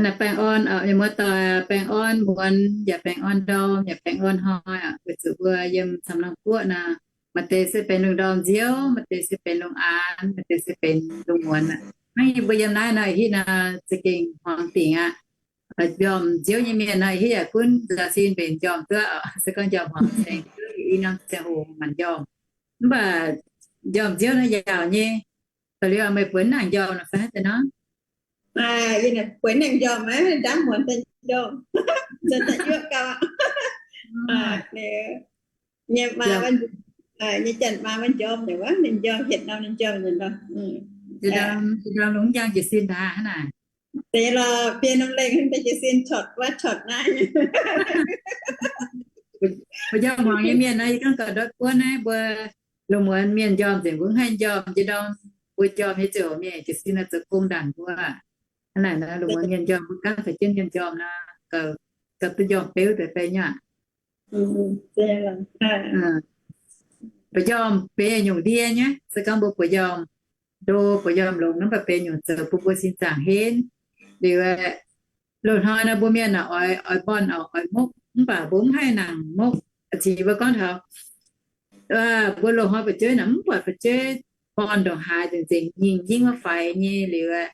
Naaiv baengh orn, muoz-doic, baengh orn muonz, yaac baengh orn ndorm, yaac baengh orn hnoi, weic zuqc mbuo yiem Saam-Laangh Guoqv naaic, maaih deix se benx lungh ndorm nziouv, maaih deix se benx lungh aanx, maaih deix se benx lungh muonz aqv. Hnangv yie mbuo yiem naaiv nor, hitv naaic za'gengh hmuangx dingc aqv. Njormh nziouv nyei mienh nor, hitv yaac gunv nzaaux sin mbenc njormh duqv, se gorngv njormh hmuangx ceng, i norm ziangh hoc manc njormh. Mv baac njormh nziouv naaiv yaauc nyei. Da'liuz meih bueix nangc njormh nor fai haaix deix nor? Yie bueix nangc njormh aqv, ndaamv muonz daaih njormh, daaih yuoqv gauh. Nyei maa, nyei janx maa maiv njormh nyei wuov, ninh njormh hietc norm ninh njormh nyei nor. Zinh ndaangc longc njang jiez sin daaih hnangv naaic. Deix lorqc, biei norm lengh daaih jiez sin corc wuov corc naaiv. Mbuo njormh hmuangx nyei mienh nor, yie gorngv gauh ndortv buonv naaiv mbuo lungh muonz mienh njormh nzengc mbuo mv haih njormh, njie ndorm mbuo njormh nyei ziouc mienh jiez sin naaiv zoux gong ndaangc mbuo. Hnangv naaic nor lungh muonz mienh njormh mbuo gaanv fai jienv mienh njormh nor, gauh duqv njormh beuv deix fai nyei aqv. Buoz-njormh benx nyungc ndie nyei, se gorngv mbuo buoz-njormh ndo, buoz-njormh longx, mv baac benx nyungc zoux bun mbuo sin zaangc henv. Liuz, loz-hnoi nor mbuo mienh oix, oix mborn, oix mopv, mv baac mbuo mv haih nangc mopv. A'cingx mbuo gorngv taux mbuo loz-hnoi fu'jueiv naaic mv buatc fu'jueiv mborn ndongc haaix nzengc, nyingh yingv wuov faix nyei liuz,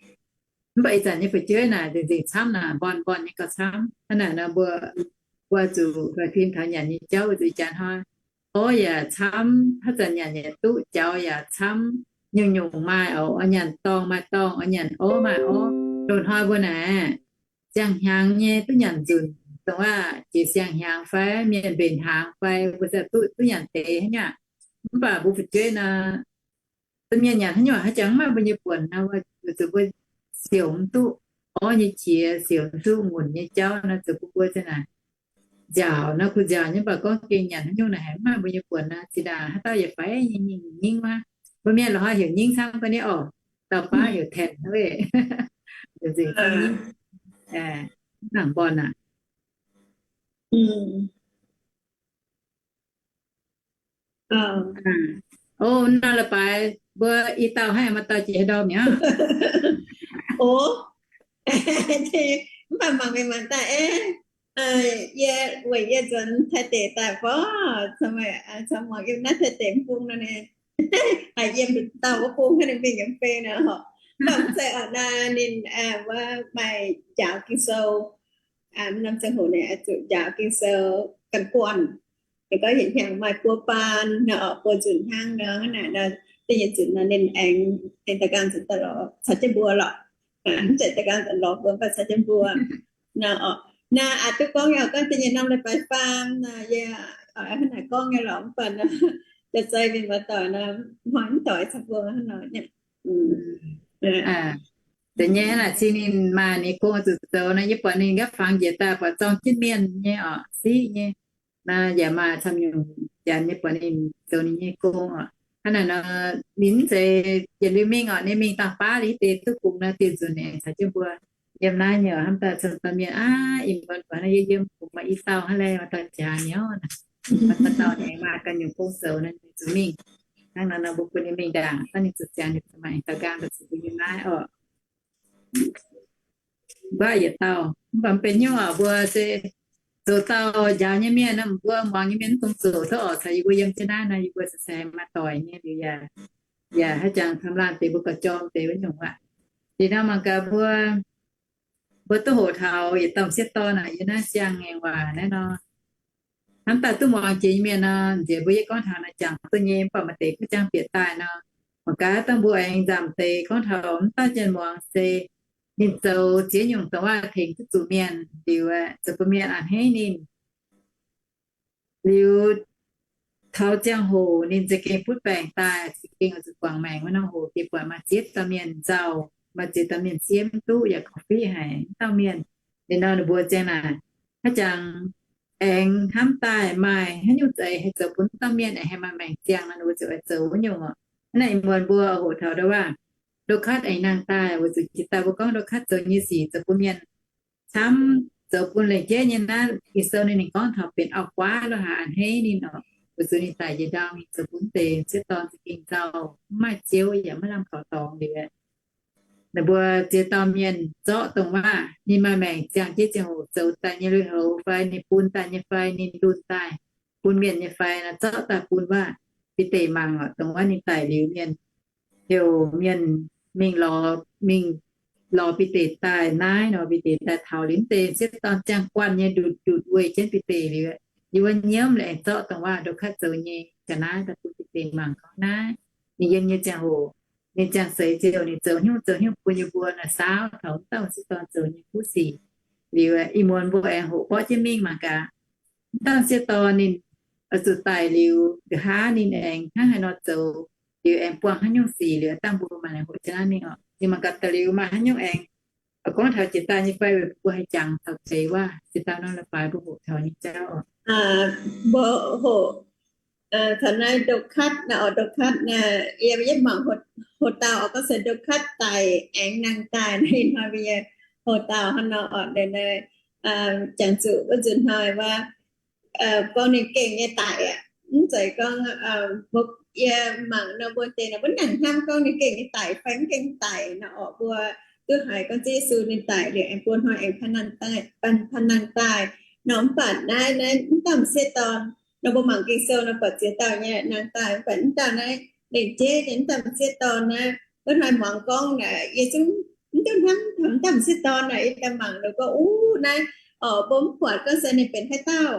mv baac ih zanc nyei fu'jueiv naaic nzengc-nzengc camv naaic, mborn mborn nyei gauh camv. Hnangv naaic nor mbuo, mbuo zuqc fim taux nyanc nyei jauv, zuqc ih jaax hnoi orv yaac camv, haaix zanc nyanc yaac duqv, jaux yaac camv, nyungc-nyungc maaih, oix nyanc dorngh maaih dorngh, oix nyanc orv maaih orv. Loz-hnoi mbuo naaic, ziangh hnyangx nyei duqv nyanc nzunc, dongh waac jiex siang-hnyangx fai mienh mbenc hnaangx fai mbuo duqv, duqv nyanc deix haaix nyungc. Mv baac mbuo fu'jueiv nor, domh mienh nyanc haaix nyungc haaix jangx mv maaih mbuo nyei buonc nor, weic zuqc mbuo siouc mv duqv orv nyei qiex, siouc mv duqv ngunc nyei jauv nor, zoux bun mbuo za'naaic nziaauc nor, kuh nziaauc nyei, mv baac gorngv gengh nyanc haaix nyungc naaic haiz mv maaih mbuo nyei buonc nor, zinh ndaangc haaix dauh yietc faix nyei nyingh wuov. Mbuo mienh lorz haaix heuc nyingh camv ga'naaiv orqc, dauh baav heuc taenx weic nzengc camv nyingh, mv nangc born aqv. O, nor la'baaix mbuo i dauh hnangv maaih dauh jiex haaix ndau mi'aqv. O, mv baac mangc mingh mangc daaih, yie weic yie nzuonx Taiv deic daaih fai, caux muangx yiem naaiv Taiv deic mv bung nor, haiz yiem dauh wuov bung hnangv ninh mingh yiem fei nor. Mv baac mv zeiz aqv, naaiv ninh wuov maaih njaaux Ging-Sou, norm ziangh hoc ninh oix zuqc njaaux Ging-Sou ganh guanh. Ninh gorngv yietc hnyangx maaih buo baan nor, buo nzunc hnangv nor, hnangv naaic nor, da'nyeic nzunc nor ninh aengx, aengx daaih nqaang nzunc daaih lorz caux jienv mbuo lorqc. Mv zeiz daaih nqaang nzunc lorz mbuo, mv baac caux jienv mbuo. Nor, naaiv aqc duqv gorngv nyei, gorngv da'nyeic norm leiz-baaix faam nor, yie hnangv naaic gorngv nyei lorqc, mv baac nor, la'zai mingh maaih doic nor, hnoi mv doic caux mbuo hnangv nor. Da'nyeic hnangv naaic cing ninh maaih ninh gong zuqc zoux nor, yie buatc ninh gaav fangx njiec daaih buatc zorng jienv mienh nyei orqc, siqv nyei. Nor yaac maaih camv nyungc janx nyei buatc ninh zoux ninh nyei gong orqc. Hnangv naaic nor, ninh mv zeiz yietc liuz mingh orqc, ninh mingh dangh baav liuz deix duqv gux nor, diuh nzunc ninh aengx caux jienv mbuo yiem naaiv nyei orqc. Hnamv daaih camv dauh mienh aav, ih muonz buatc naaiv yie yiem gux maaih i dauh hnangv laeh, maaih dauh jaax nyei orqc. Maaih dauh dauh ninh aengx maaih ganh nyungc gong zoux nor, ninh zuqc mingh. Hnangv nor nor mbuo bun ninh mingh ndaangc, dangh ninh zuqc ziangx ninh zuqc maaih daux nqaang daaih zuqc mbuo yiem naaiv orqc. Mbuo yietc dauh, mv baac mv benx nyungc orqc, mbuo se zoux dauh njaaux nyei mienh nor, mbuo muangx nyei mienh mv dungx zoux duqv orqc. Caux yie mbuo yiem jienv naaiv nor, yie mbuo se maaih doic nyei liuz yaac, yaac haaix jangx camv laanh deix mbuo gauh jorm deix wuov nyungc aqv. Liuz nor mangc gaax mbuo, mbuo duqv hoqc taux yietc dauh m'sieqv dorn aac, yiem naaiv siang-ngaengc waac naaiv nor, hnamv daaih duqv muangx jiex nyei mienh nor, nziex mbuo yie gorngv taux naaiv jangx duqv nyei, mv baac maaih deix mv jangx bieqc daaih nor, mangc gaax dangh mbuo aengx nzamc deix gorngv taux mv dauh janx muangx se ninh zoux ziex nyungc dongh waac tengx duqv zuqc mienh liuz, zoux bun mienh a'hneiv ninh. Liuz taux ziangh hoc ninh za'gengh butv baengc daaih, za'gengh oix zuqc guangc maengc wuov norm hoc, diex buatc maaih ziex dauh mienh nzauh, maaih ziex dauh mienh siev mv duqv yaac korv-fiqv haic mv dauh mienh. Liuz nor ninh mbuo ziang naaic, haaix jangx aengx hnamv daaih maaih haaix nyungc za'eix haih zoux bun mv dauh mienh aengx haih maaih maengc ziangh nor, ninh mbuo ziouc oix zoux wuov nyungc orqc. Hnangv naaic ih muonz mbuo hoqc taux ndau waac Ndorqc Katv aengx nangh daaih, weic zuqc jiex daaih mbuo gorngv Ndorqc Katv zoux nyei sic zoux bun mienh camv, zoux bun lengc jeiv nyei naaiv Ging-Sou ninh, ninh gorngv taux benx auv-guaav lo haaix a'hneiv ninh orqc, weic zuqc ninh daic njiec ndau mingh zoux bun deix m'sieqv dorn za'gengh nzauh, mv maaih ziouv yaac maiv lamh kaux dorngx liuz, ninh mbuo ziex dauh mienh zorqv dongh waac ninh maaih maengc ziangh jeiv ziangh hoc zoux daaih nyei lui-houx fai ninh bun daaih nyei fai ninh lunh daaih bun mienh nyei fai nor, zorqv daaih bun waac Bide mangc orqc. Dongh wuov ninh daic liuz mienh heuc mienh mingh lorz, mingh lorz Bide daaih naaiv nor, Bide daaih taux liuz mv deix m'sieqv dorn ziangh guanh nyei ndutc ndutc weih jienv Bide liuz, yie wuov nyiemv la'aengx zorqv dongh waac Ndorqc Katv zoux nyei ga'naaiv daaih bun Bide mangc gorngv naaiv ninh yiem nyei ziangh hoc, ninh ziangh seix ziouc ninh zoux hnyouv zoux hnyouv bun yie mbuo naaiv saauv taux mv dauh m'sieqv dorn zoux nyei kuv sic. Liuz ih muonz mbuo aengx hoqc borqv jienv mingh mangc gaax, mv dauh m'sieqv dorn ninh oix zuqc daic liuz, nqa'haav ninh aengx hnangv haaix nor zoux, liuz aengx buangh haaix nyungc sic, liuz dangh mbuo maaih hoqc jienv naaiv mingh orqc. Ninh mangc gaax daaih liuz maaih haaix nyungc aengx gorngv taux jiex daaih nyei fai, weic mbuo haih jangx taux deix waac jiex daaih nor, la'baaix mbuo hoqc taux nyei jauv orqc. Mbuo hoqc taux naaiv Ndorqc Katv naaiv orqc, Ndorqc Katv naaiv, yie mangc hoc dauh orqc, gorngv se Ndorqc Katv daic aengx nangh daaih naaiv hnoi mbuo nyei hoc dauh hnangv nor orqc. Jangx zuqc wuov nzunc hnoi wuov, gorngv ninh gengh nyei daic aqv. Mv zeiz gorngv yie mangc nor mbuo deix nor mbuo mv nangc hnamv gorngv ninh gengh nyei daic fai mv gengh daic nor orqc. Mbuo duqv haiz gorngv Ziouv Yesu ninh daic liuz aengx buo hnoi aengx panh nangh daaih nor. Mv baac naaiv, naaiv mv dauh m'sieqv dorn nor, mbuo mangc Ging-Sou nor buatc ziex dauh nyei nangh daaih, mv baac mv dauh naaiv lengc jeiv nyei mv dauh m'sieqv dorn naaiv, wuov hnoi muangx gorngv naaic yie zungv mv duqv hnamv mv dauh m'sieqv dorn naaic. Yie daaih mangc nor gorngv, uv, naaiv orqc, mbuo mv buatc gorngv se ninh benx haaix dauh,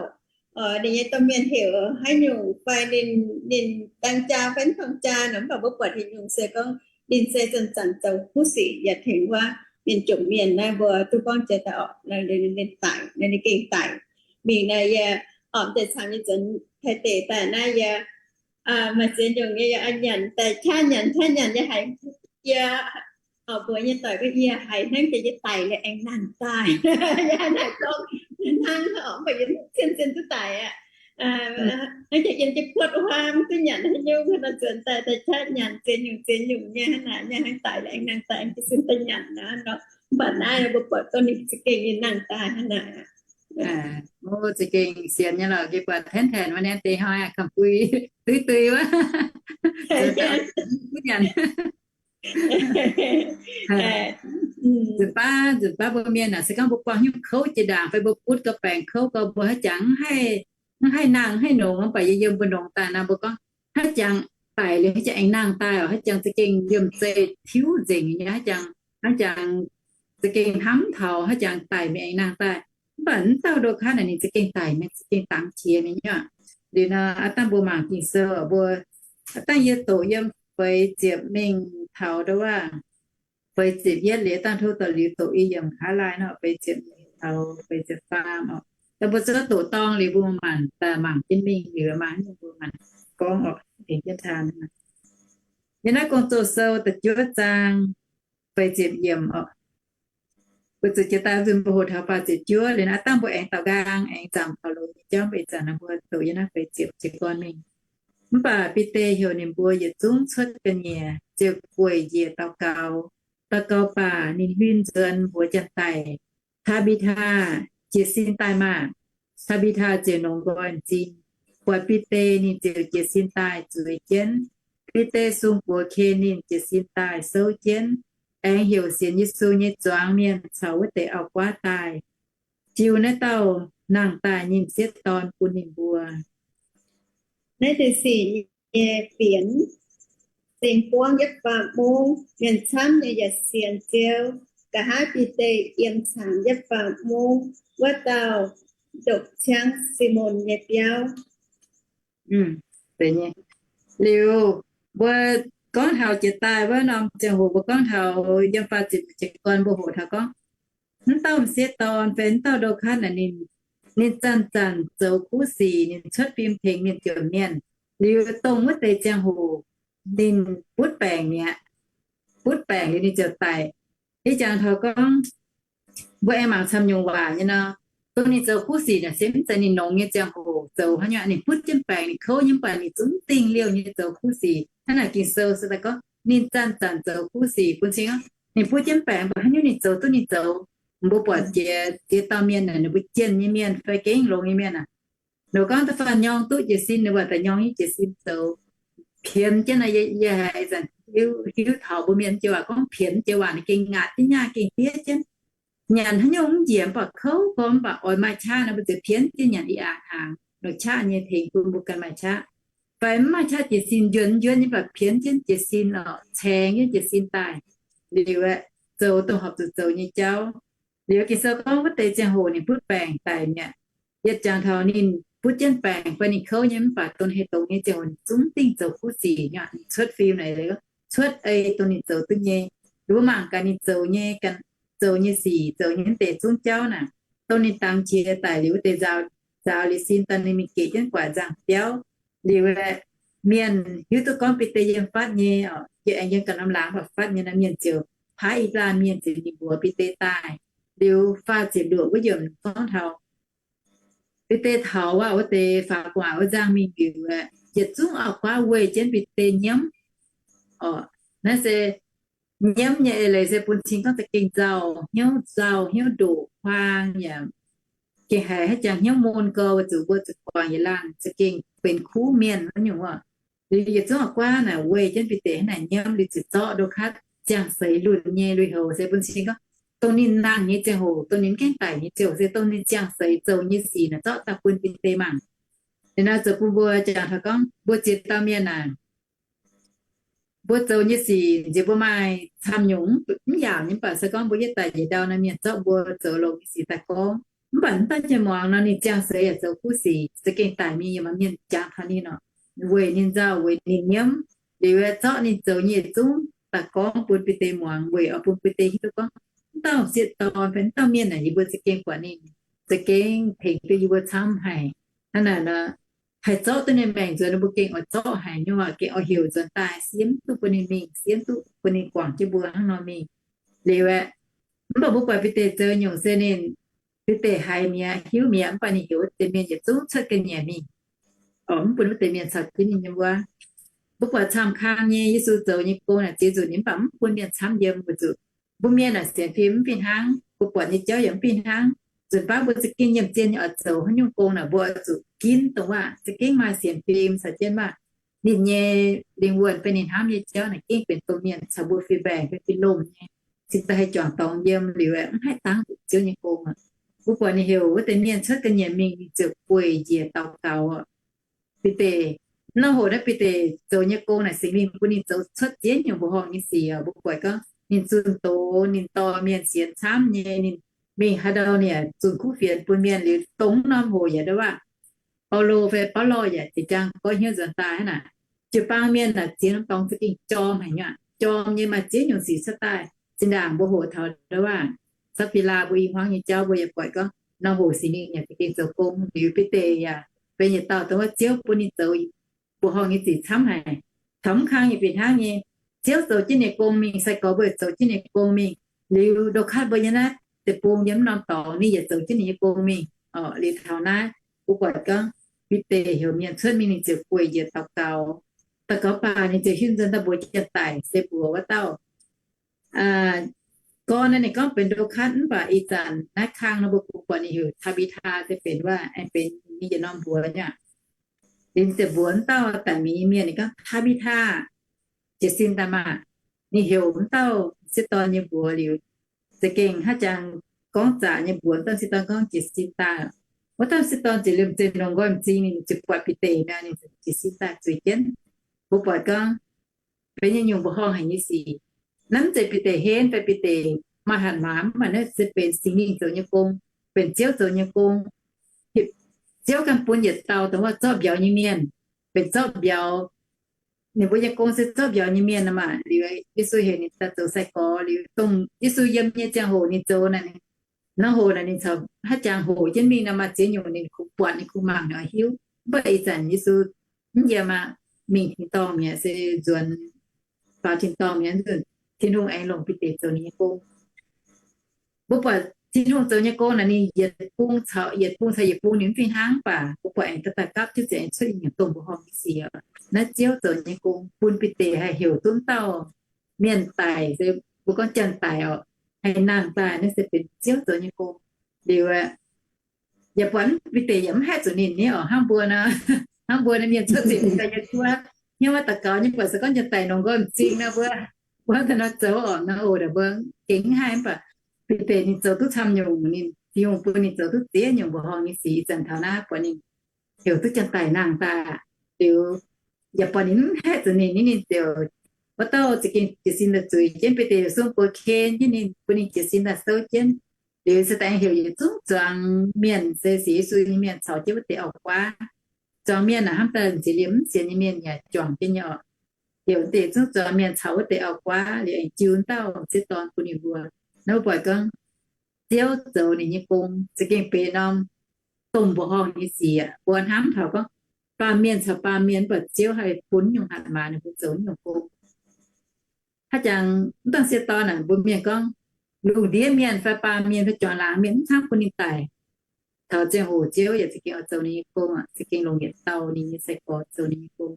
ninh nyei domh mienh heuc haaix nyungc fai ninh, ninh dang jaa fai mv dang jaa nor, mv baac mbuo buatc heuc nyungc se gorngv ninh se zanc-zanc zoux kuv sic yaac tengx wuov mienh jomc mienh naaiv mbuo duqv gorngv jiex daaih orqc, ninh daic, ninh gengh daic. Mingh naaiv yie orqc, deix camv nyei nzuonx Taiv deic daaih naaiv yie maaih ziex nyungc nyei yie nyanc daaih qaqv nyanc qaqv nyanc yie haiz yie mbuox nyei doic gorngv yie haiz hnangv jiex yie daic liuz aengx nangh daaih. Yie naaic gorngv hnangv orqc, mv baac yie zien-zien duqv daic aqv. Hnangv jiex yiem jienv kuotv huaam duqv nyanc haaix nyungc, nzuonx daaih daaih qaqv nyanc ziex nyungc ziex nyungc nyei hnangv naaic, hnangv daic liuz aengx nangh daaih aengx jiez sin daaih nyanc nor. Mv baac naaiv mbuo buatc gorngv ninh za'gengh nyei nangh daaih hnangv naaic. Za'gengh sienx nyei lorqc, yie buatc Taiv Deic wuov naaiv deix hnoi kamx bui duqv duqv wuov, duqv nyanc. Nzunc baav, nzunc baav mbuo mienh naaic se gorngv mbuo buangh hnyouv kouv jiex ndaangc fai mbuo butv gau baengc kouv gau, mbuo haaix jangx mv haih nangh mv haih nongx, mv baac yie yiem mbuo nongx daaih nor mbuo gorngv haaix jangx daic liuz haaix jangx aengx nangh daaih orqc, haaix jangx za'gengh yiem zeih tiuv nzengc nyei, haaix jangx, haaix jangx za'gengh hnamv taux haaix jangx daic mingh aengx nangh daaih. Mv baac mv dauh ndo kaav naaic ninh za'gengh daic mingh, za'gengh dangx qiex mingh nyei. Liuz nor aav dangh mbuo mangc Ging-Sou mbuo, aav dangh yie doqc yiem feix ziepc mingh taux ndo wuov feix ziepc yietv liuz, dangh tov dorh liuz doqc i yiemc kaav laai nor, feix ziepc mingh taux feix ziepc faam orqc. Dangh mbuo zuov doqc dorng liuz mbuo mangc, mangc jienv mingh liuz maaih haaix nyungc mbuo mangc gorngv orqc, tengx jienv taan. Yiem naaiv Gong-Zoh Sou da'juov zaang feix ziepc yiemc orqc. Mbuo zuqc jiex daaih nzunc mbuo hoqc taux faah ziepc juov liuz, aav dangh mbuo aengx daaux nqaang aengx zaamc taux loz nyei jauv, mbuo ih zanc naaiv mbuo doqc yiem naaiv feix ziepc jiez gorn mingh. Mv baac Bide heuc ninh mbuo yietc zungv cuotv ga'nyiec ziouc gueic njiec daux gaux. Daux gaux baac ninh huin nzuonx mbuox janx-daic, Taa^mbi^taa, jiez sin daaih maah! Taa^mbi^taa ziouc nongx nqoi m'zing. Buatc Bide ninh ziouc jiez sin daaih zueiz jienv. Bide sung buoz ken ninh jiez sin daaih souv jienv, aengx heuc sienx Yesu nyei zuangx mienh caux wuov deix auv-guaav daaih, jiu naaiv dauh nangh daaih nyei m'sieqv dorn bun ninh mbuo. Naaiv deix sic nyei fienx, singx buangv yietv faam mungv, mienh camv nyei yaac sienx Ziouv. Nqa'haav Bide yiem caangx yietv faam mungv, wuov dauh ndopv ciangv Simon nyei biauv. Liuz, mbuo gorngv taux jiex daaih wuov norm ziangh hoc mbuo gorngv taux yiem faah ziepc jiez gorn mbuo hoqc taux gorngv, mv dauh m'sieqv dorn fai mv dauh Ndo^katv naaic ninh, ninh zanc-zanc zoux kuv sic, ninh cuotv fim tengx mienh jomc mienh. Liuz dongh wuov deix ziangh hoc ninh butv baengc mi'aqv. Butv baengc liuz ninh ziouc daic. Ih jangx taux gorngv mbuo aengx mangc camv nyungc waac nyei nor, dongh ninh zoux kuv sic naaic se mv zeiz ninh nongx nyei ziangh hoc zoux hnangv nyei. Ninh butv jienv baengc, ninh kouv nyei, mv baac ninh zungv dingh liouh nyei zoux kuv sic. Hnangv naaic Ging-Sou se daaih gorngv ninh zanc-zanc zoux kuv sic bun cing. Ninh butv jienv baengc, mv baac haaix nyungc ninh zoux duqv ninh zoux. Mbuo buatc jiex, jiex dauh mienh naaic, ninh mbuo jienh nyei mienh fai gengh longx nyei mienh aah, ninh gorngv da'faanh nyorng duqv jiez sin, ninh waac daaih nyorng nyei jiez sin zoux. Pienx jienv naaic, yie haiz zanc hiuv taux mbuo mienh jiex waac gorngv pienx jiex waac naaic gengh ngaatc jienv nyaah gengh diev jienv. Nyanc haaix nyungc mv njiec, mv baac kouv gorngv, mv baac oix maaih qaqv nor mbuo ziouc pienx jienv nyanc i aa hnaangx, longc qaqv nyei tengx bun mbuo ganh maaih qaqv. Fai mv maaih qaqv jiez sin, njuonx njuonx nyei, mv baac pienx jienv jiez sin orqc, caengx jienv jiez sin daaih. Liuz aeqv, zoux dongh horpc zuqc zoux nyei jauv. Liuz Ging-Sou gorngv wuov deix ziangh hoc ninh butv baengc daic mi'aqv. Yietc jangx taux ninh butv jienv baengc fai ninh kouv nyei, mv baac dongh haaix dongh nyei ziangh hoc ninh zungv dingh zoux kuv sic nyei. Ninh cuotv fim naaic, cuotv ei dongh ninh zoux duqv nyei. Mbuo mangc gaax ninh zoux nyei, ganh zoux nyei sic, zoux nyei deix zungv jauv naaic, dongh ninh dangx qiex daic liuz wuov deix nzaaux, nzaaux liuz sin daaih ninh mingh geqc jienv guaaic nzangh biauv. Liuz aeqv, mienh hiuv duqv gorngv Bide yiem fatv nyei orqc, yie aengx yiem ganh norm laangz mv baac fatv nyei nor, mienh ziouc paaiv i laanh mienh ziouc mingh mbuox Bide daaih. Liuz faah ziepc luoqc wuov yiemc gorngv taux Bide taux wuov, wuov deix faaux gu'nguaaic wuov nzangh mingh liuz aeqv, yietc zungv auv-guaav weih jienv Bide nyiemv. Orqc, naaiv se nyiemv nyei eix leiz se bun cing gorngv za'gengh nzauh, hnyouv nzauh, hnyouv ndoqc huaang yaac gengh haiz haaix jangx hnyouv mun gou, weic zuqc mbuo zuqc guangc yietc laanh za'gengh benx kuv mienh wuov nyungc orqc. Liuz yietc zungv auv-guaav naaic weih jienv Bide hnangv naaic nyiemv liuz ziouc zorqv Ndo^katv ziangh seix lunh nyei lui-houx se bun cing gorngv dongh ninh nangh nyei ziangh hoc, dongh ninh mv gaengh daic nyei ziangh hoc, se dongh ninh ziangh seix zoux nyei sic naaic zorqv daaih bun Bide mangc. Liuz naaiv zoux bun mbuo jangx taux gorngv mbuo ziex dauh mienh naaic, mbuo zoux nyei sic nziex mbuo maaih camv nyungc mv yaac nyei, mv baac se gorngv mbuo yietv daic njiec ndau nor, mienh zorqv mbuo zoux longx nyei sic daaih gorngv. Mv baac mv dauh jiex muangx nor, ninh ziangh seix yaac zoux kuv sic, za'gengh daic mingh yaac maaih mienh jangx taux ninh orqc, weic ninh nzauh, weic ninh nyiemv. Liuz zorqv ninh zoux nyei yietc zungv daaih gorngv bun Bide muangx, weic oix bun Bide hiuv duqv gorngv wuov dauh sieqv dorn fai wuov dauh mienh naaic, yie mbuo za'gengh buatc ninh za'gengh tengx duqv yie mbuo camv haic. Hnangv naaic nor, haih zorqv duqv ninh maengc nzuonx, ninh mbuo gengh oix zorqv haic nyei waac, gengh oix heuc nzuonx daaih, siemv duqv bun ninh mingh, siemv duqv bun ninh guangc jienv mbuo hnangv nor mingh. Liuz aeqv, mv baac mbuo buatc Bide zoux nyungc se ninh, Bide haiz mi'aqv, hiuv mi'aqv, mv baac ninh heuc wuov deix mienh yietc zungv cuotv ga'nyiec mingh, mv bun wuov deix mienh caux jienv ninh nyei wuov. Mbuo buatc camv kang nyei Yesu zoux nyei gong naaic ziex nzunc ninh mv baac mv bun mienh camv yiem weic zuqc mbuo mienh naaic sienx fim mv fih hnangv, mbuo buatc nyei jauv yaac mv fih hnangv. Nzunc baav mbuo za'gengh nyiemc zien nyei oix zoux haaix nyungc gong naaic, mbuo oix zuqc ginv dongh waac za'gengh maaih sienx fim caux jienv waac ninh nyei lingh wuonh fai ninh hnamv nyei jauv naaic gengh benx domh mienh caux mbuo fih mbaengc fai fih lomh nyei, cingx daaih haih juangc dorngx yiem liuz aeqv, mv haih dangv Ziouv nyei gong aqv. Mbuo buatc ninh heuc wuov deix mienh cuotv ga'nyiec mingh, ninh ziouc gueic njiec daux gaux oc. Bide, norm hoc naaiv Bide zoux nyei gong naaic Singx Lingh bun ninh zoux cuotv ziex nyungc mbuoqc horngh nyei sic oc. Mbuo buatc gorngv ninh zunh doz, ninh dorh mienh sienx camv nyei, ninh mingh haaix ndau ninh yaac zunh kuv fienx bun mienh liuz, dongh norm hoc yaac ndau waac Baulo fai Baulo yaac ziex jaang goiv hnyouv nzuonx daaih hnangv naaic. Jiu-baang mienh naaic ziex norm dorngx za'gengh jorm haic nyei aqv. Jorm nyei maaih ziex nyungc sic cuotv daaih. Zinh ndaangc mbuo hoqc taux ndau waac Sapvilaa mbuo i hmuangv nyei jauv mbuo yaac buatc gorngv norm hoc Singx Lingh yaac za'gengh zoux gong liuz Bide yaac benx yietc dauh dongh wuov Ziouv bun ninh zoux mbuoqc horngh nyei sic camv haic. Taux mv kang yaac fih hnangv nyei. Ziouv zoux jienv ninh nyei gong mingh, sai-gorx mbuo zoux jienv ninh nyei gong mingh. Liuz Ndoqkatv mbuo nyei naaiv deic-bung yiem mv norm dorngx ninh yaac zoux jienv ninh nyei gong mingh. Liuz taux naaiv mbuo buatc gorngv Bide heuc mienh cuotv mingh ninh ziouc gueic njiec daux gaux. Daux gaux baac ninh ziouc hiuv nzuonx daaih mbuox janx-daic se mbuox wuov dauh gorn naaiv ninh gorngv benx Ndoqkatv mv baac ih zanc naaiv kang nor mbuo kungx buatc ninh heuc Taa^mbi^taa se benx wuov, aengx benx ninh yietc norm mbuox nyei aqv. Liuz ninh ziouc mbuox wuov dauh daic mingh nyei mienh ninh gorngv, Taa^mbi^taa, jiez sin daaih maah! Ninh heuc wuov dauh sieqv dorn nyei mbuox liuz, za'gengh haaix jangx gorngv zaqc nyei mbuox wuov dauh sieqv dorn gorngv, Jiez sin daaih. Wuov dauh sieqv dorn ziouc liemh zeih longc nqoi m'zing, ninh ziouc buatc Bide mi'aqv, ninh ziouc jiez sin daaih zuiz jienv. Mbuo buatc gorngv benx nyei nyungc mbuoqc horngh haic nyei sic. Naaiv mv zeiz Bide henv fai Bide maaih hatc maaz, mv baac naaiv se benx Singx Lingh zoux nyei gong, benx Ziouv zoux nyei gong. Ziouv ganh bun yietc dauh dongh wuov zorqv mbiauz nyei mienh, benx zorqv mbiauz. Ninh mbuo nyei gong se zorqv mbiauz nyei mienh nor maah. Liuz Yesu heuc ninh daaih zoux sai-gorx liuz, dongh Yesu yiem nyei ziangh hoc ninh zoux naaiv, norm hoc naaic ninh caux haaix jangx hoqc jienv mingh nor maaih ziex nyungc ninh kungx buatc, ninh kungx mangc, ninh oix hiuv. Mv baac ih zanc Yesu mv yiem aqv, mingh tin-dorngh mi'aqv, se nzuonx faaux tin-dorngh mi'aqv. Nzunc Tin-Hungh aengx longc Bide zoux ninh nyei gong. Mbuo buatc Tin-Hungh zoux nyei gong naaic ninh yietc bung caux yietc bung caux yietc bung ninh mv fih hnangv, mv baac mbuo buatc aengx daaih gapv jienv ziouc aengx cuotv nyungc dongh mbuoqc horngh nyei sic. Naaiv Ziouv zoux nyei gong bun Bide haih heuc duqv dauh mienh daic, se mbuo gorngv janx-daic oc, haih nangh daaih, naaiv se benx Ziouv zoux nyei gong. Liuz aeqv, yaac buatc Bide yaac mv haih zuqc ninh nyei oc. Hnangv mbuo nor, hnangv mbuo naaiv mienh cuotv zinh daaih yiem guoqv, hnyouv maiv daux gaux nyei, buatc se gorngv janx-daic longc nqoi m'zing nor, mbuo, mbuo daaih nor zoux oc, nor oc, mbuo gengh mv haih. Mv baac Bide ninh zoux duqv camv nyungc, ninh, Tin-Hungh bun ninh zoux duqv ziex nyungc mbuoqc horngh nyei sic. Ih zanc taux naaiv buatc ninh heuc duqv janx-daic nangh daaih aqv. Liuz yaac buatc ninh mv haih zuqc ninh, ninh ziouc, wuov dauh za'gengh jiez sin daaih zuiz jienv Bide, sung gox ken jienv ninh, bun ninh jiez sin daaih souv jienv. Liuz se daaih heuc yietc zungv zuangx mienh, se sienx Yesu nyei mienh caux jienv wuov deix auv-guaav. Zuangx mienh naaic hnamv daaih m'ziex liemh mv sienx nyei mienh yaac juangc jienv nyei oc. Heuc deix zungv zuangx mienh caux wuov deix auv-guaav liuz aengx jiu wuov dauh sieqv dorn bun ninh mbuo. Naaiv mbuo buatc gorngv Ziouv zoux ninh nyei gong za'gengh benx norm domh mbuoqc horngh nyei sic aqv. Mbuo hnamv taux gorngv baamh mienh caux baamh mienh, mv baac Ziouv haih bun nyungc hatc maaz ninh mbuo zoux nyungc gong. Haaix jangx mv dangh sieqv dorn naaic mbuo mienh gorngv lungh ndiev mienh fai baamh mienh fai juangc laangz mienh mv hnamv bun ninh daic. Taux ziangh hoc Ziouv yaac za'gengh oix zoux ninh nyei gong aqv, za'gengh longc yietc dauh ninh nyei sai-gorx zoux ninh nyei gong,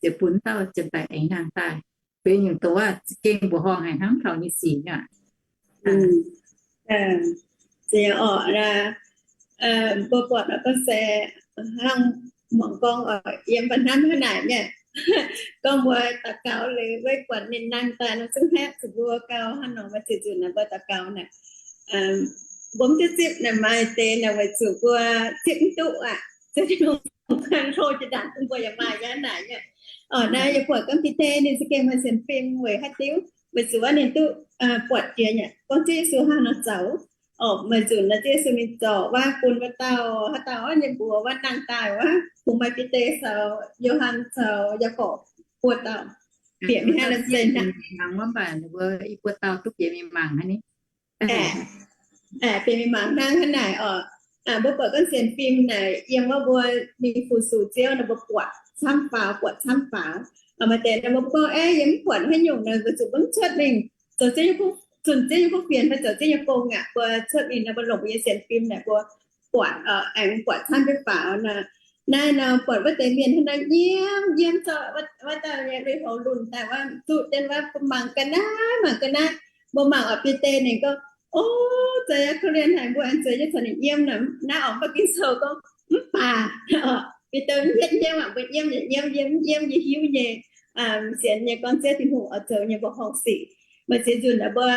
ziouc bun wuov dauh janx-daic aengx nangh daaih. Benx nyungc doz aqv, za'gengh mbuoqc horngh haic hnangv taux nyei sic aqv. Mbuo buatc nor gorngv se hnangv muangx gorngv oix yiem baac hnamv hnangv naaic nyei. Gorngv mbuo daux gaux liuz weic buatc ninh nangh daaih nor zungv haeqv zuqc mbuo gau hnangv nor, maiv ziouc nzunc naaic mbuo daux gaux naaic, mbuo mv duqv zipv naaic maaih deix naaic weic zuqc mbuo zipv mv duqv aqv. Ziouv Tin-Hungh hlo jiex ndaangc bun mbuo yaac maaih yaac naaic nyei. Naaiv yie buatc gorngv Bide ninh za'gengh maaih sienx fim weic haaix diuc? Weic zuqc wuov ninh duqv buatc jiex nyei gorngv Ziouv Yesu hnangv nor zoux. Oc, meih nzunc naaiv Ziouv Yesu ninh zorc waac bun wuov dauh, haaix dauh nyei mbuox waac nangh daaih wuov, kungx maaih Bide caux Yo^han caux Yaagorpc buo dauh. Bieqc mingh hnangv nor se hnangv mangc wuov, mv baac ninh mbuo i buo dauh duqv bieqc mingh mangc hnangv ni. Aeqv, bieqc mingh mangc hnangv hnangv naaic oc. Mbuo buatc gorngv sienx fim naaic yiem wuov mbuo mingh fu-sux Ziouv nor mbuo buatc camv faaux, buatc camv faaux. Maaih deix nor mbuo gorngv, aeqv, yie mv buatc haaix nyungc nor, mbuo zuqc mv cuotv mingh zoux Ziouv nyei kuv, zunh Ziouv nyei kuv fienx fai zoux Ziouv nyei gong aqv. Mbuo cuotv mingh nor mbuo longc mbuo nyei sienx fim naaic mbuo buatc, aengx buatc camv jienv faaux nor. Naaiv nor buatc wuov deix mienh hnangv naaiv nyiemv nyiemv zorqv wuov dauh nyei lui-houx lunh daaih wuov, zuqv jienv wuov, mangc ga'naaiv, mangc ga'naaiv. Mbuo mangc oix Bide ninh gorngv, o, zoux yaac korv-lienh haic, mbuo aengx zueiz jienv caux ninh nyiemv nor. Naaiv oc, mv baac Ging-Sou gorngv mv baac, Bide mv hietv nyiemv aqv, mbuo nyiemv yaac nyiemv, yie mv nyiemv yie hiuv nyei. Sienx nyei gorngv Ziouv Tin-Hungh oix zoux nyei mbuoqc horngh sic. Maaih ziex nzunc naaic mbuo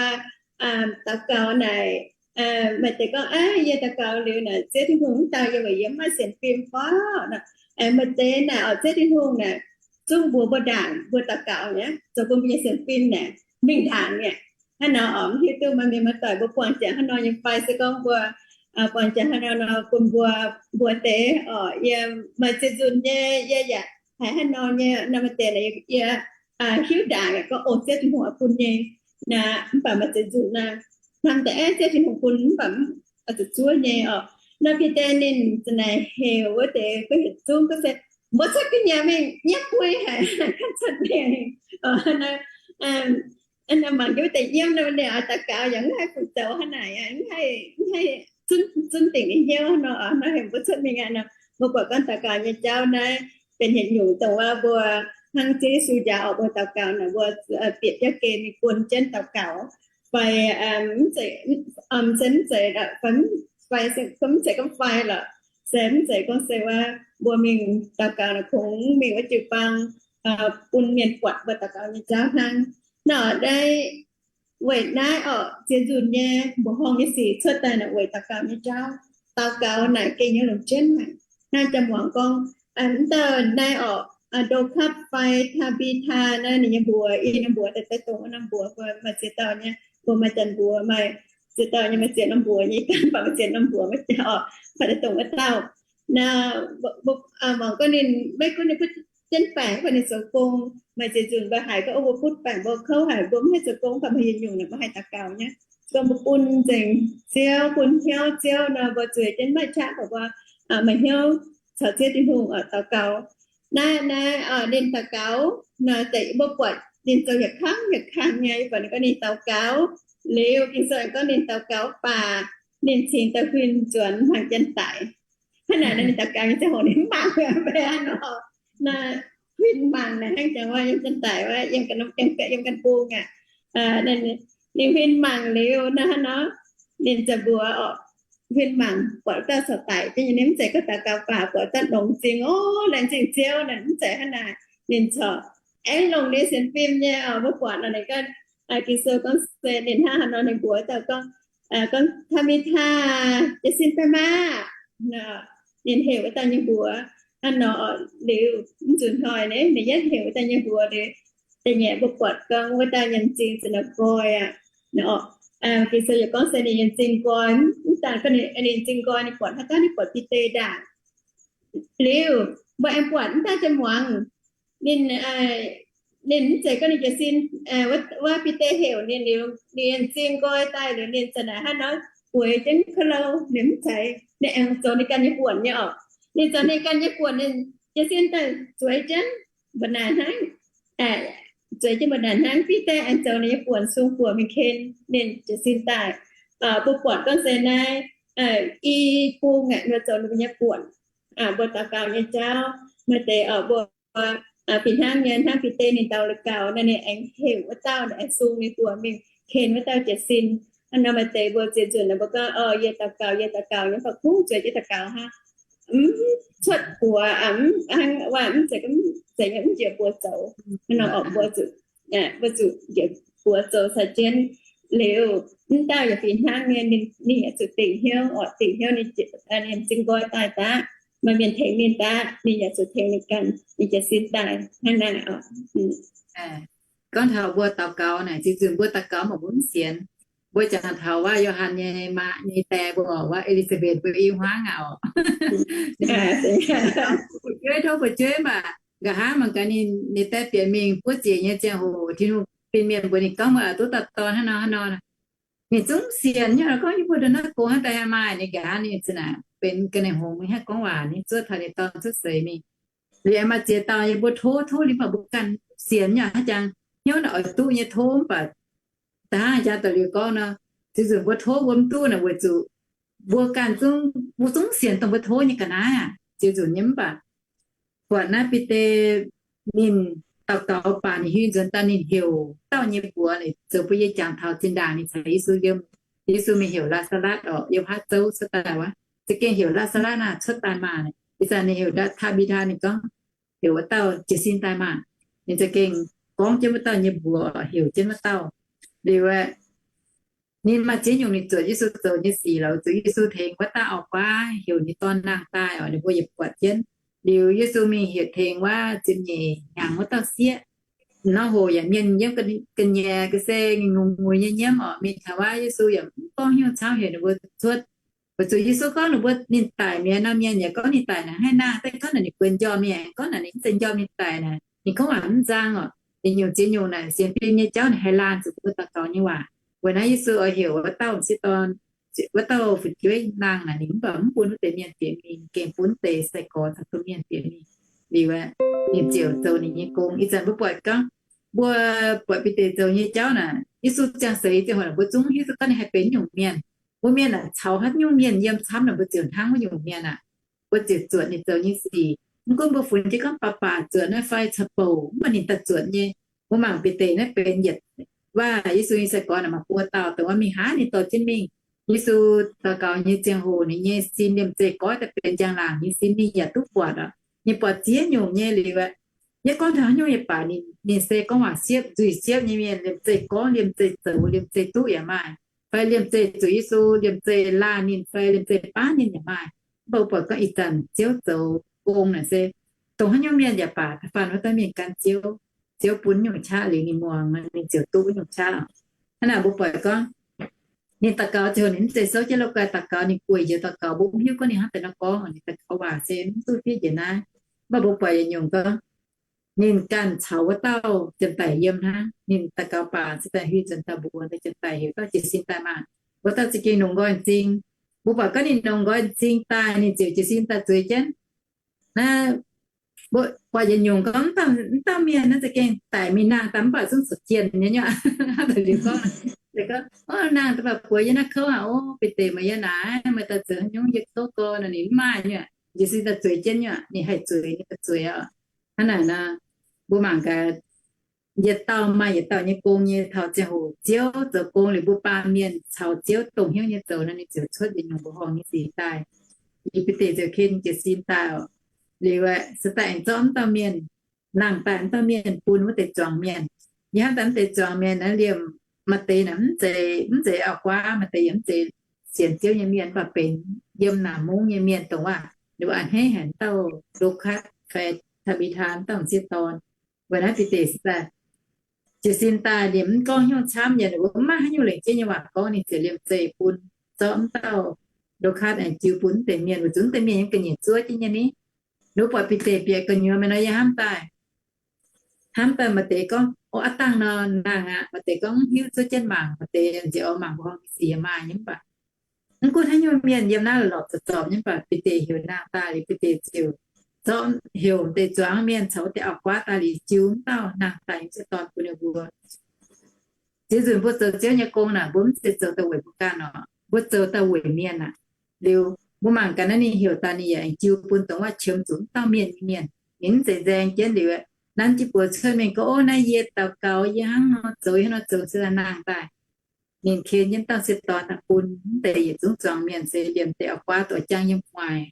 daux gaux naaic, maaih deix gorngv, aav, yie daux gaux liuz naaic Ziouv Tin-Hungh mv dau yie weic yie mv maaih sienx fim fai? Maaih deix naaic oc, Ziouv Tin-Hungh naaic zungv mbuox mbuo ndaangc mbuo daux gaux nyei, zoux bun mbuo nyei sienx fim naaic mingh ndaangc nyei. Hnangv nor oc, mv hiuv duqv maaih mienh maaih doic mbuo buangh jangx hnangv nor nyei fai? Se gorngv mbuo buangh jangx hnangv nor nor bun mbuo, mbuo deix oc, yie maaih ziex nzunc nyei yie yaac haiz hnangv nor nyei. Nor maaih deix naaic yie hiuv ndaangc yaac gorngv, o, Ziouv Tin-Hungh oix bun nyei naaic, mv baac maaih ziex nzunc naaic hnamv daaih, aeqv, Ziouv Tin-Hungh bun mv baac mv zuqc zuov nyei oc. Nor Bide ninh za'naaic heuc wuov deix guei hietc zungv gorngv se, mbuo cuotv ga'nyiec mingh nyiemv buo haic, cuotv mingh. Mangc jienv wuov deix nyiemv nor, ninh oix daux gaux yaac mv haih fu-zoux hnangv naaic, mv haih zunv dingc ninh hnyouv nor. Nor heuc mbuo cuotv mingh aqv nor, mbuo buatc gorngv daux gaux nyei jauv naaiv benx haaix nyungc dongh wuov mbuo hnangv Ziouv Yesu njaaux oc, mbuo daux gaux naaic mbuo bieqc biauv gen mingh buon jienv daux gaux fai, mv zeiz, mv zeiz, fai mv zeiz gorngv fai lorqc, se mv zeiz gorngv se wuov mbuo mingh daux gaux naaic kungx mingh wuov jiu-baang bun mienh buatc mbuo daux gaux nyei jauv hnangv. Nor naaiv weic naaiv oc, ziex nzunc nyei mbuoqc horngh nyei sic cuotv daaih naaic weic daux gaux nyei jauv. Daux gaux naaic gengh nyei longc jienv haic. Naaiv jaa-muangz gorngv, mv dauh naaiv oc, Ndo Kapv fai Tabitha naaiv ninh nyei mbuox, i norm mbuox daaih daaih dongh wuov norm mbuox, mbuo maaih ziex dauh nyei, mbuo maaih janx mbuox, maaih ziex dauh nyei, maaih ziex norm mbuox nyei, mv baac maaih ziex norm mbuox, maaih ziex oc, fai daaih dongh wuov dauh. Naaiv, muangx gorngv ninh maiv gunv ninh butv jienv baengc, mv baac ninh zoux gong. Maaih ziex nzunc mbuo haiz gorngv, o, mbuo butv baengc mbuo kouv haic, mbuo mv haih zoux gong, mv baac maaih yietc nyungc naaic mbuo haih daux gaux nyei. Gorngv mbuo bun nzengc Ziouv, bun hnyouv Ziouv nor, mbuo zueiz jienv maiv qaqv, mbuo maaih hnyouv caux Ziouv Tin-Hungh daux gaux. Naaiv, naaiv ninh daux gaux nor, deix mbuo buatc ninh zoux yietc kangv yietc kangv nyei, buatc ninh gorngv ninh daux gaux liuz, Ging-Sou gorngv ninh daux gaux baac ninh cingx daaih huin nzuonx hmuangx jienv daic. Hnangv naaic nor ninh daux gaux nyei ziangh hoc ninh mv mangc mv baac nor, naaiv huin mangc naaic hnangv jangx wuov yiem jienv daic wuov, yiem ganh bung aqv. Ninh huin mangc liuz nor, hnangv nor ninh ziouc mbuox oc, huin mangc buatc dauh corc daic jienv nyei, ninh mv zeiz gorngv daux gaux baac buatc dauh nongx m'zing, o, laengz zingh Ziouv naaic, mv zeiz hnangv naaic. Ninh corc aengx longc ninh sienx fim nyei oc, mbuo buatc nor ninh gorngv, Ging-Sou gorngv se ninh hnangv haaix nor, ninh mbuox dauh gorngv, gorngv, Tabitha, jiez sin daaih maah! Ninh heuc wuov dauh nyei mbuox hnangv nor liuz, mv nzunc hnoi ninh, ninh yietv heuc wuov dauh nyei mbuox liuz, da'nyeic mbuo buatc gorngv wuov dauh nyei m'zing ziouc nqoi aqv. Ging-Sou yaac gorngv se ninh nyei m'zing nqoi, mv daan gorngv ninh m'zing nqoi, ninh buatc haaix dauh, ninh buatc Bide ndaangc. Liuz mbuo aengx buatc mv dauh jaa-muangz, ninh, ninh mv zeiz gorngv ninh jiez sin, wuov Bide heuc ninh liuz, ninh nyei m'zing nqoi daaih liuz, ninh za'naaic hnangv nor bueix jienv ka'louh, ninh mv zeiz, ninh aengx zoux ninh ganh nyei buonc nyei oc. Ninh zoux ninh ganh nyei buonc, ninh jiez sin daaih zueiz jienv mbu'naaic hnangv, zueiz jienv mbu'naaic hnangv. Bide aengx zoux ninh nyei buonc sung buoc mingh ken ninh jiez sin daaih. Mbuo buatc gorngv se naaiv i bung aqv, mbuo zoux ninh mbuo nyei buonc. Mbuo daux gaux nyei jauv maaih deix oc, mbuo fih hnangv nyei, hnangv Bide ninh daux gaux nor, ninh aengx heuc wuov dauh, ninh aengx sung ninh buoc mingh ken wuov dauh jiez sin. Hnangv nor maaih deix mbuo ziex nzunc nor mbuo gorngv, o, yie daux gaux, yie daux gaux nyei, mv baac kungx zueiz jienv daux gaux hnangv, mv cuotv buoz, mv hnangv waac mv zeiz, mv zeiz nyei, mv njiec buoz zoux. Hnangv nor oc, mbuo zuqc, mbuo zuqc njiec buoz zoux caux jienv. Liuz mv dauh yaac fih hnangv nyei, ninh yaac zuqc dingc hnyouv oc, dingc hnyouv ninh m'zing nqoi daaih daav, maaih mienh tengx ninh daav, ninh yaac zuqc tengx ninh ganh, ninh jiez sin daaih hnangv naaiv oc. Gorngv taux mbuo daux gaux naaic, ziex nzunc mbuo daux gaux mv baac mbuo mv sienx. Mbuo jangx taux wuov Yo^han nyei maa nyei die mbuo, wuov E^li^saa^mbetc mbuo i hmuangv aqv oc. Fu'jueiv, tov fu'jueiv mv baac nqa'haav mangc gaax ninh, ninh die bieqc mingh buov ziec nyei ziangh hoc, Tin-Hungh fin-mienh mbuox ninh gorngv mbuo oix duqv dauh dorn hnangv nor hnangv nor. ninh zungv sienx nyei. Gorngv yie mbuo ndongc naaiv gong hnangv daaih maaih ninh nqa'haav ninh zinh naaic benx ga'naaiv hngongx mingh haih gorngv waac, ninh zuov taux ninh dorn cuotv seix mingh. Liuz aengx maaih ziex dauh yie mbuo tov, tov liuz mv baac mbuo ganh sienx nyei hnangv jangx, hnyouv naaic oix duqv nyei tov mv baac da'hnangv jaa da'liuz gorngv nor, ziex nzunc mbuo tov mbuo mv duqv naaic weic zuqc mbuo ganh zungv, mbuo zungv sienx dongh mbuo tov nyei ga'naaiv aqv. Ziex nzunc nyei mv baac buatc naaiv Bide ninh daux gaux baac ninh hiuv nzuonx daaih ninh heuc dauh nyei mbuox, zoux bun yie jangx taux zinh ndaangc ninh caux Yesu yiem, Yesu mingh heuc Laa^saa^latv orqc, yiem haav zouv cuotv daaih wuov, za'gengh heuc Laa^saa^latv naaic cuotv daaih maah. Ih zanc ninh heuc Taa^mbi^taa, ninh gorngv heuc wuov dauh jiez sin daaih maah. Ninh za'gengh gorngv jienv wuov dauh nyei mbuox heuc jienv wuov dauh. Liuz aeqv, ninh maaih ziex nyungc ninh zuotc Yesu zoux nyei sic lorqc, zuqc Yesu tengx wuov dauh auv-guaav heuc ninh dorn nangh daaih orqc, ninh mbuo yietc buatc jienv. Liuz Yesu mingh heuc tengx wuov ziepc nyeic hnyangx wuov dauh sieqv, nor hoc yaac mienh yiem ga'nyiec ga'sie ngungh muic nyei nyiemv orqc, mingh taux wuov Yesu yaac mv gorngv hnyouv camv heuc ninh mbuo cuotv. Weic zuqc Yesu gorngv ninh mbuo ninh daic mi'aqv nor, mienh yaac gorngv ninh daic naaic haih nangh. Daaih gorngv naaic ninh bueix njormh mingh, gorngv naaic ninh mv zeiz njormh ninh daic naaic, ninh gorngv waac mv nzang orqc. Ninh nyungc ziex nyungc naaic sienx fim nyei jauv ninh haih laanh zuqc mbuo daux gaux nyei waac. Weic naaiv Yesu oix heuc wuov dauh m'sieqv dorn, wuov dauh fu'jueiv nangh naaic, ninh mv baac mv bun wuov deix mienh bieqc mingh, gengh bun wuov deix sai-gorx caux domh mienh bieqc mingh. Liuz aeqv, ninh ziouc zoux ninh nyei gong. Ih zanc mbuo buatc gorngv, mbuo buatc Bide zoux nyei jauv naaic, Yesu ziangh seix ziangh hoc naaic mbuo zungv hiuv duqv gorngv ninh haih benx nyungc mienh. Mbuo mienh aah, caux haaix nyungc mienh yiem camv naaic mbuo ziouc hnangv wuov nyungc mienh aqv. Mbuo ziouc zuotc ninh zoux nyei sic. Mv gunv mbuo funx jienv gorngv baac baac zuotc naaiv fai caux bouc, mv baac ninh daaih zuotc nyei. Mbuo mangc Bide naaiv benx yietc, waac Yesu nyei sai-gorx naaic maaih buo dauh dongh wuov mingh haaix ninh dorh jienv mingh. Yesu daux gaux nyei ziangh hoc ninh nyei sin liemh zeih goiv daaih benx njang-laangc nyei sin, ninh yaac duqv buatc orqc. Ninh buatc ziex nyungc nyei liuz aeqv, yie gorngv taux haaix nyungc yaac baac ninh, ninh se gorngv waac siepv, nzuih siepv nyei mienh, liemh zeih gorngv, liemh zeih zoux, liemh zeih duqv yaac maaih, fai liemh zeih zuqc Yesu liemh zeih laanh ninh fai liemh zeih baav ninh yaac maaih. Mv baac mbuo buatc gorngv ih zanc Ziouv zoux gong naaic se dongh haaix nyungc mienh yaac baac da'faanh wuov dauh mienh gan Ziouv, Ziouv bun nyungc qaqv liuz ninh muangx, ninh ziouc duqv wuov nyungc qaqv. Hnangv naaic mbuo buatc gorngv ninh daux gaux ziouc ninh mv zeiz souv jienv loz-guaix daux gaux, ninh gueic njoux daux gaux, mbuo mv hiuv gorngv ninh hnangv deix nor gorngv, ninh daux gaux waac se mv duqv fiev njiec naaiv. Mv baac mbuo buatc yietc nyungc gorngv ninh ganh caux wuov dauh janx-daic yiem hnangv. Ninh daux gaux baac se daaih hiuv nzuonx dauh mbuox, janx-daic heuc dauh jiez sin daaih maah. Wuov dauh za'gengh longc nqoi m'zing. Mbuo buatc gorngv ninh longc nqoi m'zing daaih, ninh ziouc jiez sin daaih zueiz jienv. Naaiv mbuo buatc yietc nyungc gorngv mv dauh mienh naaiv za'gengh daic mingh nangh daaih mv baac zungv corc jienh nyei nyuoqc. Hnangv deix liuz gorngv, gorngv, o, nangh daaih mv baac bueix yiem naaiv kouv aqv. O, Bide meih yiem naaic, meih daaih zoux haaix nyungc yiem kouv gorn nor? Ninh mv maaih nyuoqc, jiez sin daaih zueiz jienv nyuoqc, ninh haih zueiz ninh daaih zueiz oc. Hnangv naaic nor, mbuo mangc gaax, yietc dauh maaih yietc dauh nyei gong nyei. Taux ziangh hoc Ziouv zoux gong liuz mbuo baamh mienh caux Ziouv dongh hnyouv nyei zoux nor, ninh ziouc cuotv yietc nyungc mbuoqc horngh nyei sic daaih. Liuz Bide ziouc ken jiez sin daaih oc. Liuz aeqv, se daaih aengx zorqv mv dauh mienh, nangh daaih mv dauh mienh bun wuov deix zuangx mienh. Yie hnamv daaih mv deix zuangx mienh naaiv liemh maaih deix naaic mv zeiz, mv zeiz auv-guaav, maaih deix yaac mv zeiz sienx Ziouv nyei mienh, mv baac benx yiem naaic mungv nyei mienh dongh waac, ninh mbuo a'hneiv haic dauh Ndokaatv fai Taa^mbi^taa dauh m'sieqv dorn. Weic naaiv Bide se daaih jiez sin daaih, ninh mv gorngv hnyouv camv, yaac ninh mbuo mv maaih haaix nyungc lengc jeiv nyei waac gorngv, ninh ziouc liemh zeih bun, zorqv mv dauh Ndokaatv aengx jiu bun mv deix mienh, weic zuqc mv deix mienh yiem ga'nyiec zuov jienv nyei ni. Ninh mbuo buatc Bide bieqc gu'nyuoz mingh nor, yie hnamv daaih, hnamv daaih maaih deix gorngv, o, aav dangh nor nangh aqv. Maaih deix gorngv mv hiuv, zuov jienv mangc. Maaih deix nziex oix mangc mbuoqc horngh nyei sic yaac maaih nyei mv baac, mv gunv haaix nyungc mienh yiem naaiv lorpc zorpc zorpc nyei mv baac, Bide heuc nangh daaih liuz, Bide ziouc zorqv heuc deix zuangx mienh caux wuov deix auv-guaav daaih liuz jiu mv dauh nangh daaih m'sieqv dorn bun ninh mbuo. Ziex nzunc mbuo zoux Ziouv nyei gong naaic, mbuo mv zeiz zoux daaih weic mbuo ganh oc, mbuo zoux daaih weic mienh aqv. Liuz mbuo mangc gaax naaiv ninh heuc daaih ninh yaac aengx jiu bun dongh wuov qiemx zuqc mv dauh mienh nyei mienh. Ninh mv zeiz nzaeng jienv liuz, nanv jienv buoz cuotv mingh gorngv, o, naaiv yie daux gaux, yie hnangv nor zoux, yie hnangv nor zoux, se daaih nangh daaih. Ninh ken jienv dauh m'sieqv dorn daaih bun mv deix yietc zungv zuangx mienh, se liemh deix auv-guaav dorh jangv yiem gu'nguaaic.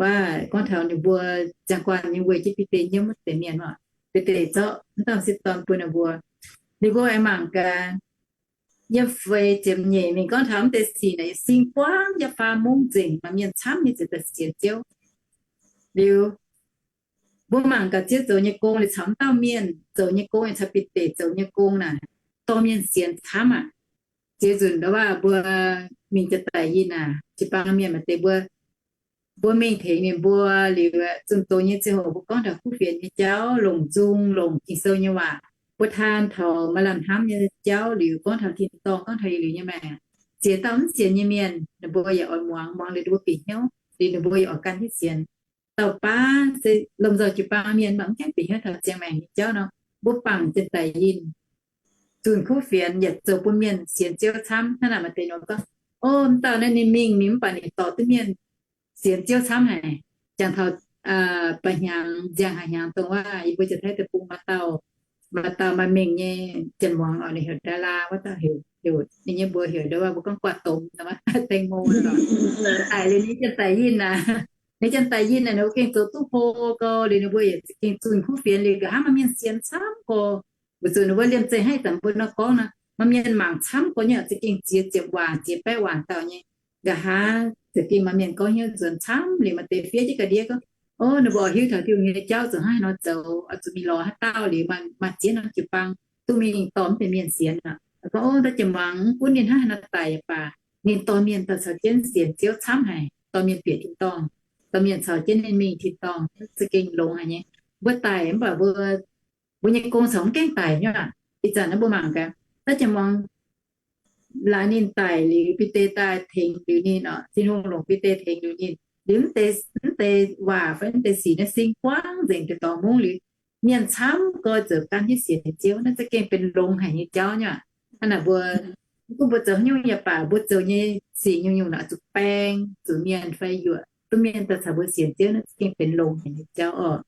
Waac gorngv taux ninh mbuo ziangh guanh nyei weic jienv Bide nyiemv wuov deix mienh oc. Bide zorqv mv dauh m'sieqv dorn bun ninh mbuo. Ninh mbuo aengx mangc gaax, yiem feix ziepc nyeic mingh gorngv taux mv deix sic naaic, sing buangv yiem faam mungv nzengc, maaih mienh camv nyei ziouc daaih sienx Ziouv. Liuz mbuo mangc gaax Ziouv zoux nyei gong liuz caux mv dauh mienh zoux nyei gong, caux Bide zoux nyei gong naaic, dorh mienh sienx camv aqv. Ziex nzunc ndau waac mbuo mingh jiex daic yinh naaic, jiu-baang mienh maaih deix mbuo, mbuo mingh tengx ninh mbuo liuz, zunh doz nyei ziangh hoc mbuo gorngv taux kuv fienx nyei jauv, longc nzung, longc Ging-Sou nyei waac, mbuo taan taux maaih lamh hnamv nyei jauv liuz, gorngv taux tin-dorngh, gorngv taux yietc liuz nyei maengc. ziex dauh mv sienx nyei mienh, ninh mbuo yaac oix muangx, muangx liuz ninh mbuo bieqc hnyouv, liuz ninh mbuo yaac oix gan hiuv sienx. Dauh baav se lomh nzoih jiu-baang mienh mv gaengh bieqc hnyouv taux ziangh maengc nyei jauv nor, mbuo bangc janx-daic yinh zunh kuv fienx yaac zoux bun mienh sienx Ziouv camv. Hnangv naaic maaih deix nor gorngv, o, m'dauh naaiv ninh mingh, ninh mv baac ninh dorh duqv mienh sienx Ziouv camv haic. Jangx taux ba'hnyangx, nziang haaix hnyangx dongh wuov yie mbuo Janx-Taiv deic-bung maaih dauh, maaih dauh maaih mengh nyei janx-muangz oc, ninh heuc Daalaa wuov dauh, heuc, heuc ninh nyei mbuox heuc ndau wuov, mbuo gorngv guatc domx, dengh mo oc. Daic liuz ninh janx-daic yinh aac, ninh janx-daic yinh aac, ninh mbuo gengh zoux duqv hlo gau, liuz ninh mbuo yaac za'gengh zunh kuv fienx liuz, nqa'haav maaih mienh sienx camv gau. Weic zuqc ninh mbuo liemh zeih hnangv ih zanc mbuo nor gorngv nor, maaih mienh mangc camv gau nyei, za'gengh ziex ziepc waac, ziex baeqv waac dauh nyei. Nqa'haav za'gengh maaih mienh gorngv hnyouv nzuonx camv liuz, maaih deix fiev jienv ga'ndiev gorngv, o, ninh mbuo hiuv taux Tin-Hungh nyei jauv zoux hnangv haaix nor zoux, oix zuqc mingh lorz haaix dauh liuz maaih ziex norm jiu-baang duqv mingh dorh mv deix mienh sienx aqv. Gorngv, o, dauh janx-muangz mv gunv ninh hnangv haaix nor daic yaac baac, ninh dorh mienh daaih caux jienv sienx Ziouv camv haic, dorh mienh bieqc tin-dorngh, dorh mienh caux jienv ninh mingh tin-dorngh, za'gengh longx haic nyei. Mbuo daic mv baac mbuo, mbuo nyei gong corc mv gaengh daic nyei aqv. Ih zanc naaiv mbuo mangc gaax, dauh janx-muangz laaix ninh daic liuz, Bide daaih tengx liuz ninh oc, Tin-Hungh longc Bide tengx liuz ninh, liuz mv deix, mv deix waac fai mv deix sic naaiv sing buangv nzengc deix dorngx mungv liuz, mienh camv gau zoux gan hiuv sienx Ziouv. Naaiv za'gengh benx longx haic nyei jauv nyei aqv. Hnangv naaic mbuo, mv gunv mbuo zoux haaix nyungc yaac baac, mbuo zoux nyei sic nyungc-nyungc naaic zuqc baeng zuqc mienh fai yuoqc duqv mienh daaih caux mbuo sienx Ziouv, naaiv za'gengh benx longx haic nyei jauv oc.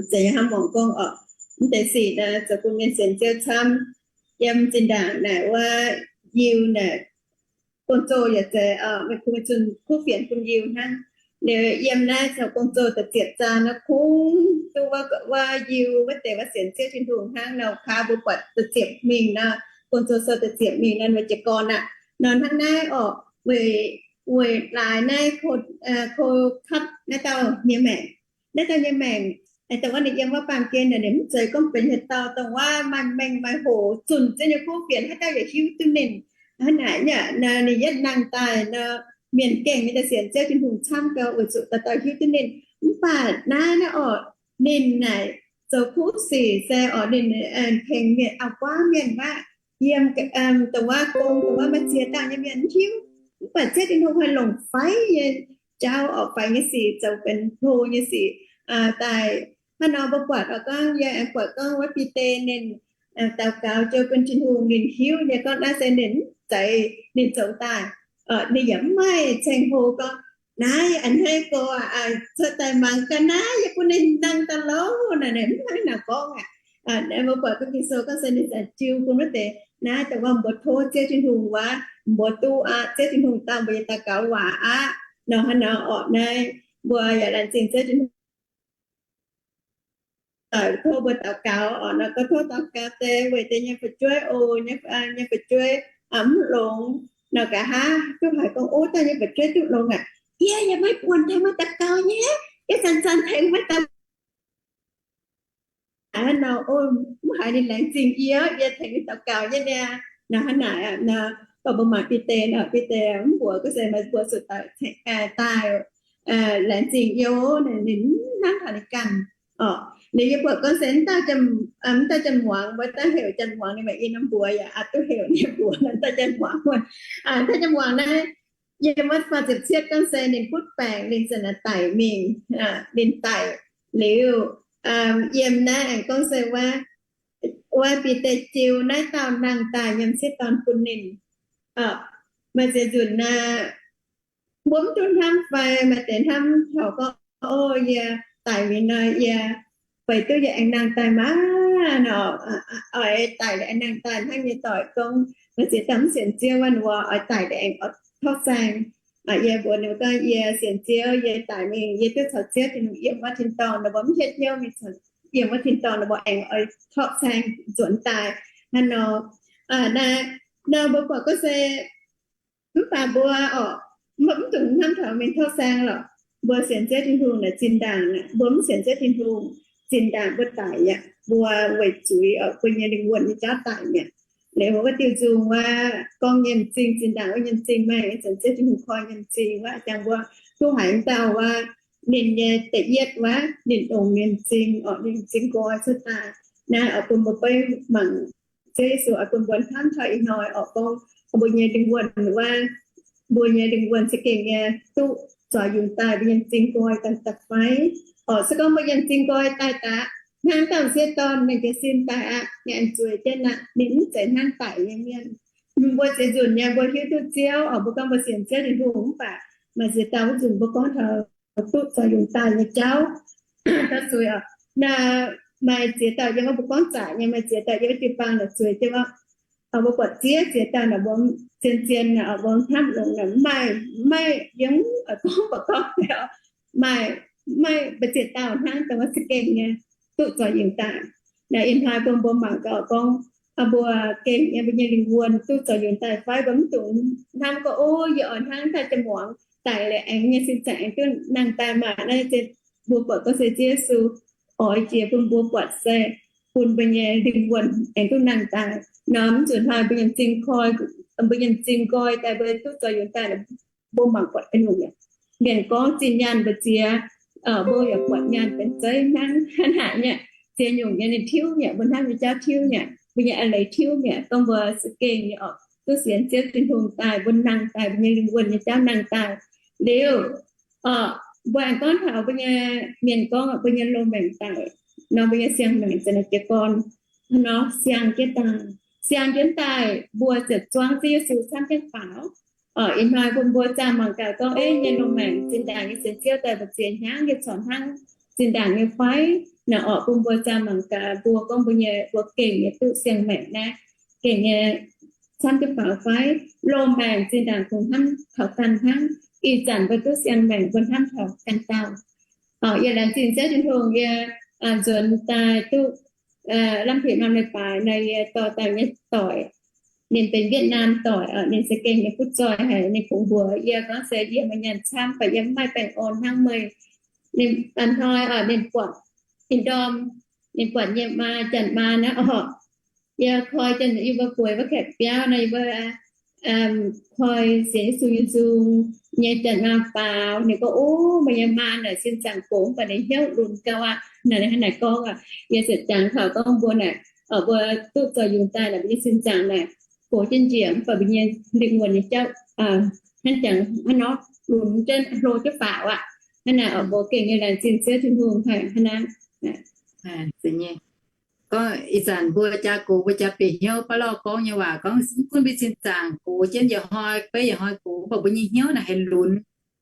Zeiz nyei hnamv muangx gorngv oc, mv deix sic naaiv zoux bun mienh sienx Ziouv camv. Yiem zinh ndaangc naaic wuov Yiu naaic, gong-zoh yaac zeiz, meih kungx zunh kuv fienx bun Yiu hnangv. Liuz yiem naaiv caux gong-zoh da'ziepc zaang nor kungx duqv wuov Yiu wuov deix wuov sienx Ziouv Tin-Hungh hnangv nor, kaav mbuo buatc da'ziepc mingh nor, gong-zoh sou da'ziepc mingh nor, weic jiez gorn aqv. Nor hnangv naaiv oc, weic, weic laaix naaiv Ko, Ko^katv naaiv dauh nyei maengc, naaiv dauh nyei maengc, dongh wuov ninh yiem wuov baamh gen naaic, ninh mv zeiz gorngv benx haaix dauh, dongh wuov maaih mengh maaih hoc zunh Ziouv nyei kuv fienx haaix dauh yaac hiuv duqv ninh. Hnangv naaic nyei, ninh yietv nangh daaih nor, mienh gengh nyei daaih sienx Ziouv Tin-Hungh camv gau weic zuqc dauh dauh hiuv duqv ninh. Mv baac naaiv, naaiv oc, ninh naaic zoux kuv sic se oc, ninh tengx mienh auv-guaav mienh wuov, yiem dongh wuov gong, dongh wuov maaih ziex dauh nyei mienh mv hiuv. Mv baac Ziouv Tin-Hungh haih longc faix nyei jauv oc, faix nyei sic zoux benx hlo nyei sic daaih. Hnangv nor mbuo buatc oc, gorngv yie aengx buatc gorngv wuov Bide ninh daux gaux joux bun Tin-Hungh, ninh hiuv nyei gorngv naaiv se ninh mv zeiz ninh zoux daaih. Ninh yaac mv maaih ceng-hlo gorngv, naaiv a'hneiv gorx, cuotv daaih mangc gaax naaiv, yie bun ninh nangh daaih lorqc naaic, ninh mv hnangv naaic gorngv aqv. Mbuo buatc gorngv Ging-Sou gorngv se ninh ziouc jiu bun wuov deix naaiv dongh wuov mbuo tov Ziouv Tin-Hungh waac, mbuo duqv aqv, Ziouth Tin-Hungh dau mbuo nyei daux gaux waac aqv. Nor hnangv nor oc, naaiv mbuo yaac laengz zingh Ziouv Tin-Hungh doic tov mbuo daux gaux oc. Nor gorngv tov daux gaux deix weic deix nyei fu'jueiv oc, nyei fu'jueiv mv longx. Nor nqa'haav duqv haiz gorngv, o, daaih nyei fu'jueiv duqv longx aqv. Yie yaac maiv buonc tengx meih daux gaux nyei. Yie zanc-zanc tengx meih daux gaux. Hnangv nor, o, mv haiz ninh laengz zingh yie, yie tengx ninh daux gaux nyei niaa. Nor hnangv naaic, nor gorngv mbuo mangc Bide nor, Bide mv mbuox gorngv se meih mbuo zuqc daaih laengz zingh yie, ninh mv hnamv taux ninh ganh oc. Liuz yie buatc gorngv se mv dauh janx-muangz, mbuo daaih heuc janx-muangz, ninh maaih i norm mbuox yaac aqc duqv heuc ninh mbuox dauh janx-muangz. Dauh janx-muangz naaiv, yiem wuov faah ziepc cietv gorngv se ninh butv baengc, ninh zanc naaic daic mingh, ninh daic liuz, yiem naaiv aengx gorngv se wuov, wuov Bide jiu naaiv dauh nangh daaih yiem sieqv dorn bun ninh. Maaih ziex nzunc naaiv, mbuo mv duqv hnamv fai maaih deix hnamv taux gorngv, o, yie daic mingh nor, yie feix duqv yie aengx nangh daaih maah nor, oix daic liuz aengx nangh daaih hnangv yie doic gorngv, maaih ziex dauh mv sienx Ziouv wuov, ninh mbuo oix daic liuz aengx oix torqv saeng. Yie mbuox ninh mbuo gorngv, yie sienx Ziouv, yie daic mingh, yie duqv caux Ziouv Tin-Hungh yiem wuov tin-dorngh, ninh mbuo mv hietv hnyouv mingh yiem wuov tin-dorngh, ninh mbuo aengx oix torqv saeng nzuonx daaih hnangv nor. Naaiv, nor mbuo buatc gorngv se, mv baac mbuo oc, mv dungx hnamv taux mingh torqv saeng lorqc. Mbuo sienx Ziouv Tin-Hungh naaic zinh ndaangc, mbuo mv sienx Ziouv Tin-Hungh, zinh ndaangc mbuo daic mi'aqv. Mbuo weic zuiz oc, mbuo nyei lingh wuonh nyei jauv daic mi'aqv. Liuz wuov diuh nzung wuov gorngv nyei m'zing, zinh ndaangc wuov nyei m'zing, maaih ih zanc Ziouv Tin-Hungh koi nyei m'zing wuov, jangx mbuo duqv haiz dauh wuov, ninh nyei da'yietv wuov, ninh dongz nyei m'zing oc, ninh m'zing nqoi cuotv daaih. Naaiv oix bun mbuo beiv mangc Ziouv Yesu oix bun mbuo hnamv taux ih hnoi orqc, gorngv mbuo nyei lingh wuonh wuov, mbuo nyei lingh wuonh za'gengh nyei duqv zoux yungz daaih mbuo nyei m'zing nqoi daaih daaih fai? Orqc, se gorngv mbuo nyei m'zing nqoi daaih daaih, hnangv dauh m'sieqv dorn mingh jiez sin daaih aqv, ninh aengx zueiz jienv aqv, ninh mv zeiz hnangv daic nyei mienh. Mbuo ziex nzunc nyei mbuo hiuv duqv Ziouv orqc, mbuo gorngv mbuo sienx Ziouv Tin-Hungh mv baac maaih ziex dauh wuov nzunc mbuo gorngv taux duqv zoux yungz daaih nyei jauv, gauh zueiz orqc. Naaiv maaih ziex dauh yiem wuov mbuo gorngv zaqc nyei, maaih ziex dauh yiem wuov jiu-baang naaic zueiz jienv orqc. Mbuo buatc ziex ziex dauh naaic mbuo zien-zien naaic mbuo hnamv longx naaic mv maaih, mv maaih yiem gorngv mbuo gorngv maaih, maaih mbuo ziex dauh hnangv dongh wuov za'gengh nyei duqv zoux yungz daaih. Naaiv ih hnoi bun mbuo mangc gaax gorngv mbuo gengh nyei mbuo nyei lingh wuonh duqv zoux yungz daaih fai? Mbuo mv dungx hnamv gorngv, o, yie oix hnangv daaih jiex muangx daic liuz aengx nyei sin zaangc aengx duqv nangh daaih maah. Naaiv se mbuo buatc gorngv se Ziouv Yesu oix jiex bun mbuo buatc se bun mbuo nyei lingh wuonh aengx duqv nangh daaih. Nor mv nzunc hnoi mbuo nyei m'zing nqoi, mbuo nyei m'zing nqoi daaih mbuo duqv zoux yungz daaih, mbuo mangc buatc ga'nyungc mi'aqv. Mienh gorngv zinh nyaanh mbu'ziex, mbuo yaac buatc nyaanh benx zeiv hnangv, hnangv naaic mi'aqv. Ziex nyungc nyei ninh tiuv mi'aqv, mbuo hnamv nyei jauv tiuv mi'aqv, mbuo nyei a'leiz tiuv mi'aqv. Gorngv mbuo za'gengh nyei orqc, duqv sienx Ziouv Tin-Hungh daaih, mbuo nangh daaih, mbuo nyei lingh wuonh nyei jauv nangh daaih liuz, orqc, mbuo aengx gorngv taux mbuo nyei, mienh gorngv mbuo nyei loz-maengc daic nor, mbuo nyei siang-maengc za'naaic jiez gorn nor siang jienv daaih, siang jienv daaih, mbuo ziouc zuangv Ziouv Yesu camv jienv faaux. Orqc, ih hnoi bun mbuo zaah mangc gaax gorngv, ei, nyei loz-maengc zinh ndaangc nyei sienx Ziouv daaih mbu'ziex hnyangx nyei corc hnangv zinh ndaangc nyei fai? Naaiv orqc, bun mbuo zaah mangc gaax mbuo gorngv mbuo nyei, mbuo gengh nyei duqv siang-maengc naaiv, gengh nyei camv jienv faaux fai? Loz-maengc zinh ndaangc kungx hnamv taux ganh hnangv. Ih zanc mbuo duqv siang-maengc mbuo hnamv taux ganh dauh. Orqc, yie laengz zingh Ziouv Tin-Hungh, yie nzuonx daaih duqv lamh hlopv norm leiz-baaix naaiv, yie dorh daaih nyei doic, ninh benx Vietnam doic, ninh za'gengh nyei butv zoih haic, ninh kungx mbuox yie gorngv se yie maaih nyaanh camv, baac yie mv maaih baengh orn hnangv meih. Ninh a'hnoi orqc, ninh buatc ih ndorm, ninh buatc yie nyei maa, janx maa naaiv orqc. Yie koi janx, yie mbuo bueix wuov kaeqv biauv naaiv, yie mbuo koi sienx Yesu nyei nzung nyei janx maa faaux, ninh gorngv, o, meih nyei maa naaic sin zaangc gox, mv baac ninh hnyouv lunx gauh aqv. Naaic ninh hnangv naaic gorngv aqv. Yie ziouc jangx taux gorngv mbuo naaic, mbuo duqv zoux yungz daaih naaic, mbuo nyei sin zaangc naaic gox jienv njiec, mv baac mbuo nyei lingh wuonh nyei jauv hnangv jangx hnangv nor lunx jienv, hlo jienv faaux aqv. Hnangv naaic orqc, mbuo gengh nyei laengz zingh Ziouv Tin-Hungh haic hnangv naaiv. Gorngv ih zanc mbuo jaa gox, mbuo jaa bieqc hnyouv, baav lorh gorngv nyei waac gorngv, mv gunv mbuo sin zaangc gox jienv yietc hnoi beiv yietc hnoi gox, mv baac mbuo nyei hnyouv naaic haih lunx,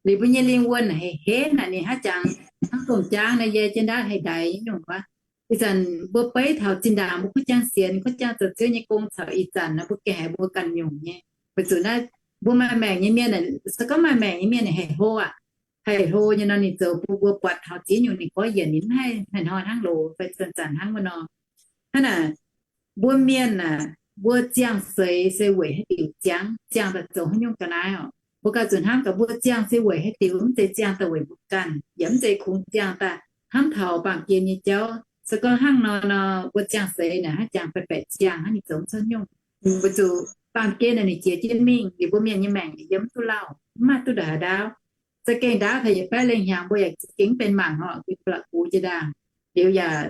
liuz mbuo nyei lingh wuonh naaic haih henv naaic, ninh hnangv jangx hnangv domh jaangv naaiv yie jienv ndaauv haih ndaix nyungc wuov. Ih zanc mbuo beiv taux zinh ndaangc mbuo kuv jangx sienx, kuv jangx zoux Ziouv nyei gong caux ih zanc naaiv mbuo gengh haiz mbuo ganh nyungc nyei. Weic zuqc naaiv mbuo maaih maengc nyei mienh, se gorngv maaih maengc nyei mienh ninh haih hlo aqv. Haih hlo nyei nor ninh zoux bun mbuo buatc taux ziex nyungc ninh gorngv yienc ninh mv haih hnoi-hnoi hnangv loz fai zanc-zanc hnangv wuov nor. Hnangv naaic, mbuo mienh aah, mbuo ziangh seix se weic haaix diuc ziangh, ziangh daaih zoux haaix nyungc ga'naaiv orqc? Mbuo ganh zuqc hnamv gaax mbuo ziangh se weic haaix diuc, mv zeiz ziangh daaih weic mbuo ganh, yaac mv zeiz kungx ziangh daaih hnamv taux baamh gen nyei jauv. Se gorngv hnangv nor nor, mbuo ziangh seix naaic hnangv jangx baeqc baeqc ziangh hnangv, ninh zoux mv cuotv nyungc. Weic zuqc baamh gen naaic ninh jiex jienv mingh, liuz mbuo mienh nyei maengc yiem mv duqv lauh, mv maaih duqv ndongc haaix ndaauv. Za'gengh ndaauv taux yietc baeqv lengh hnyangx mbuo yaac za'gengh mv benx mangc orqc, la'guqc jiex ndaangc. Liuz yaac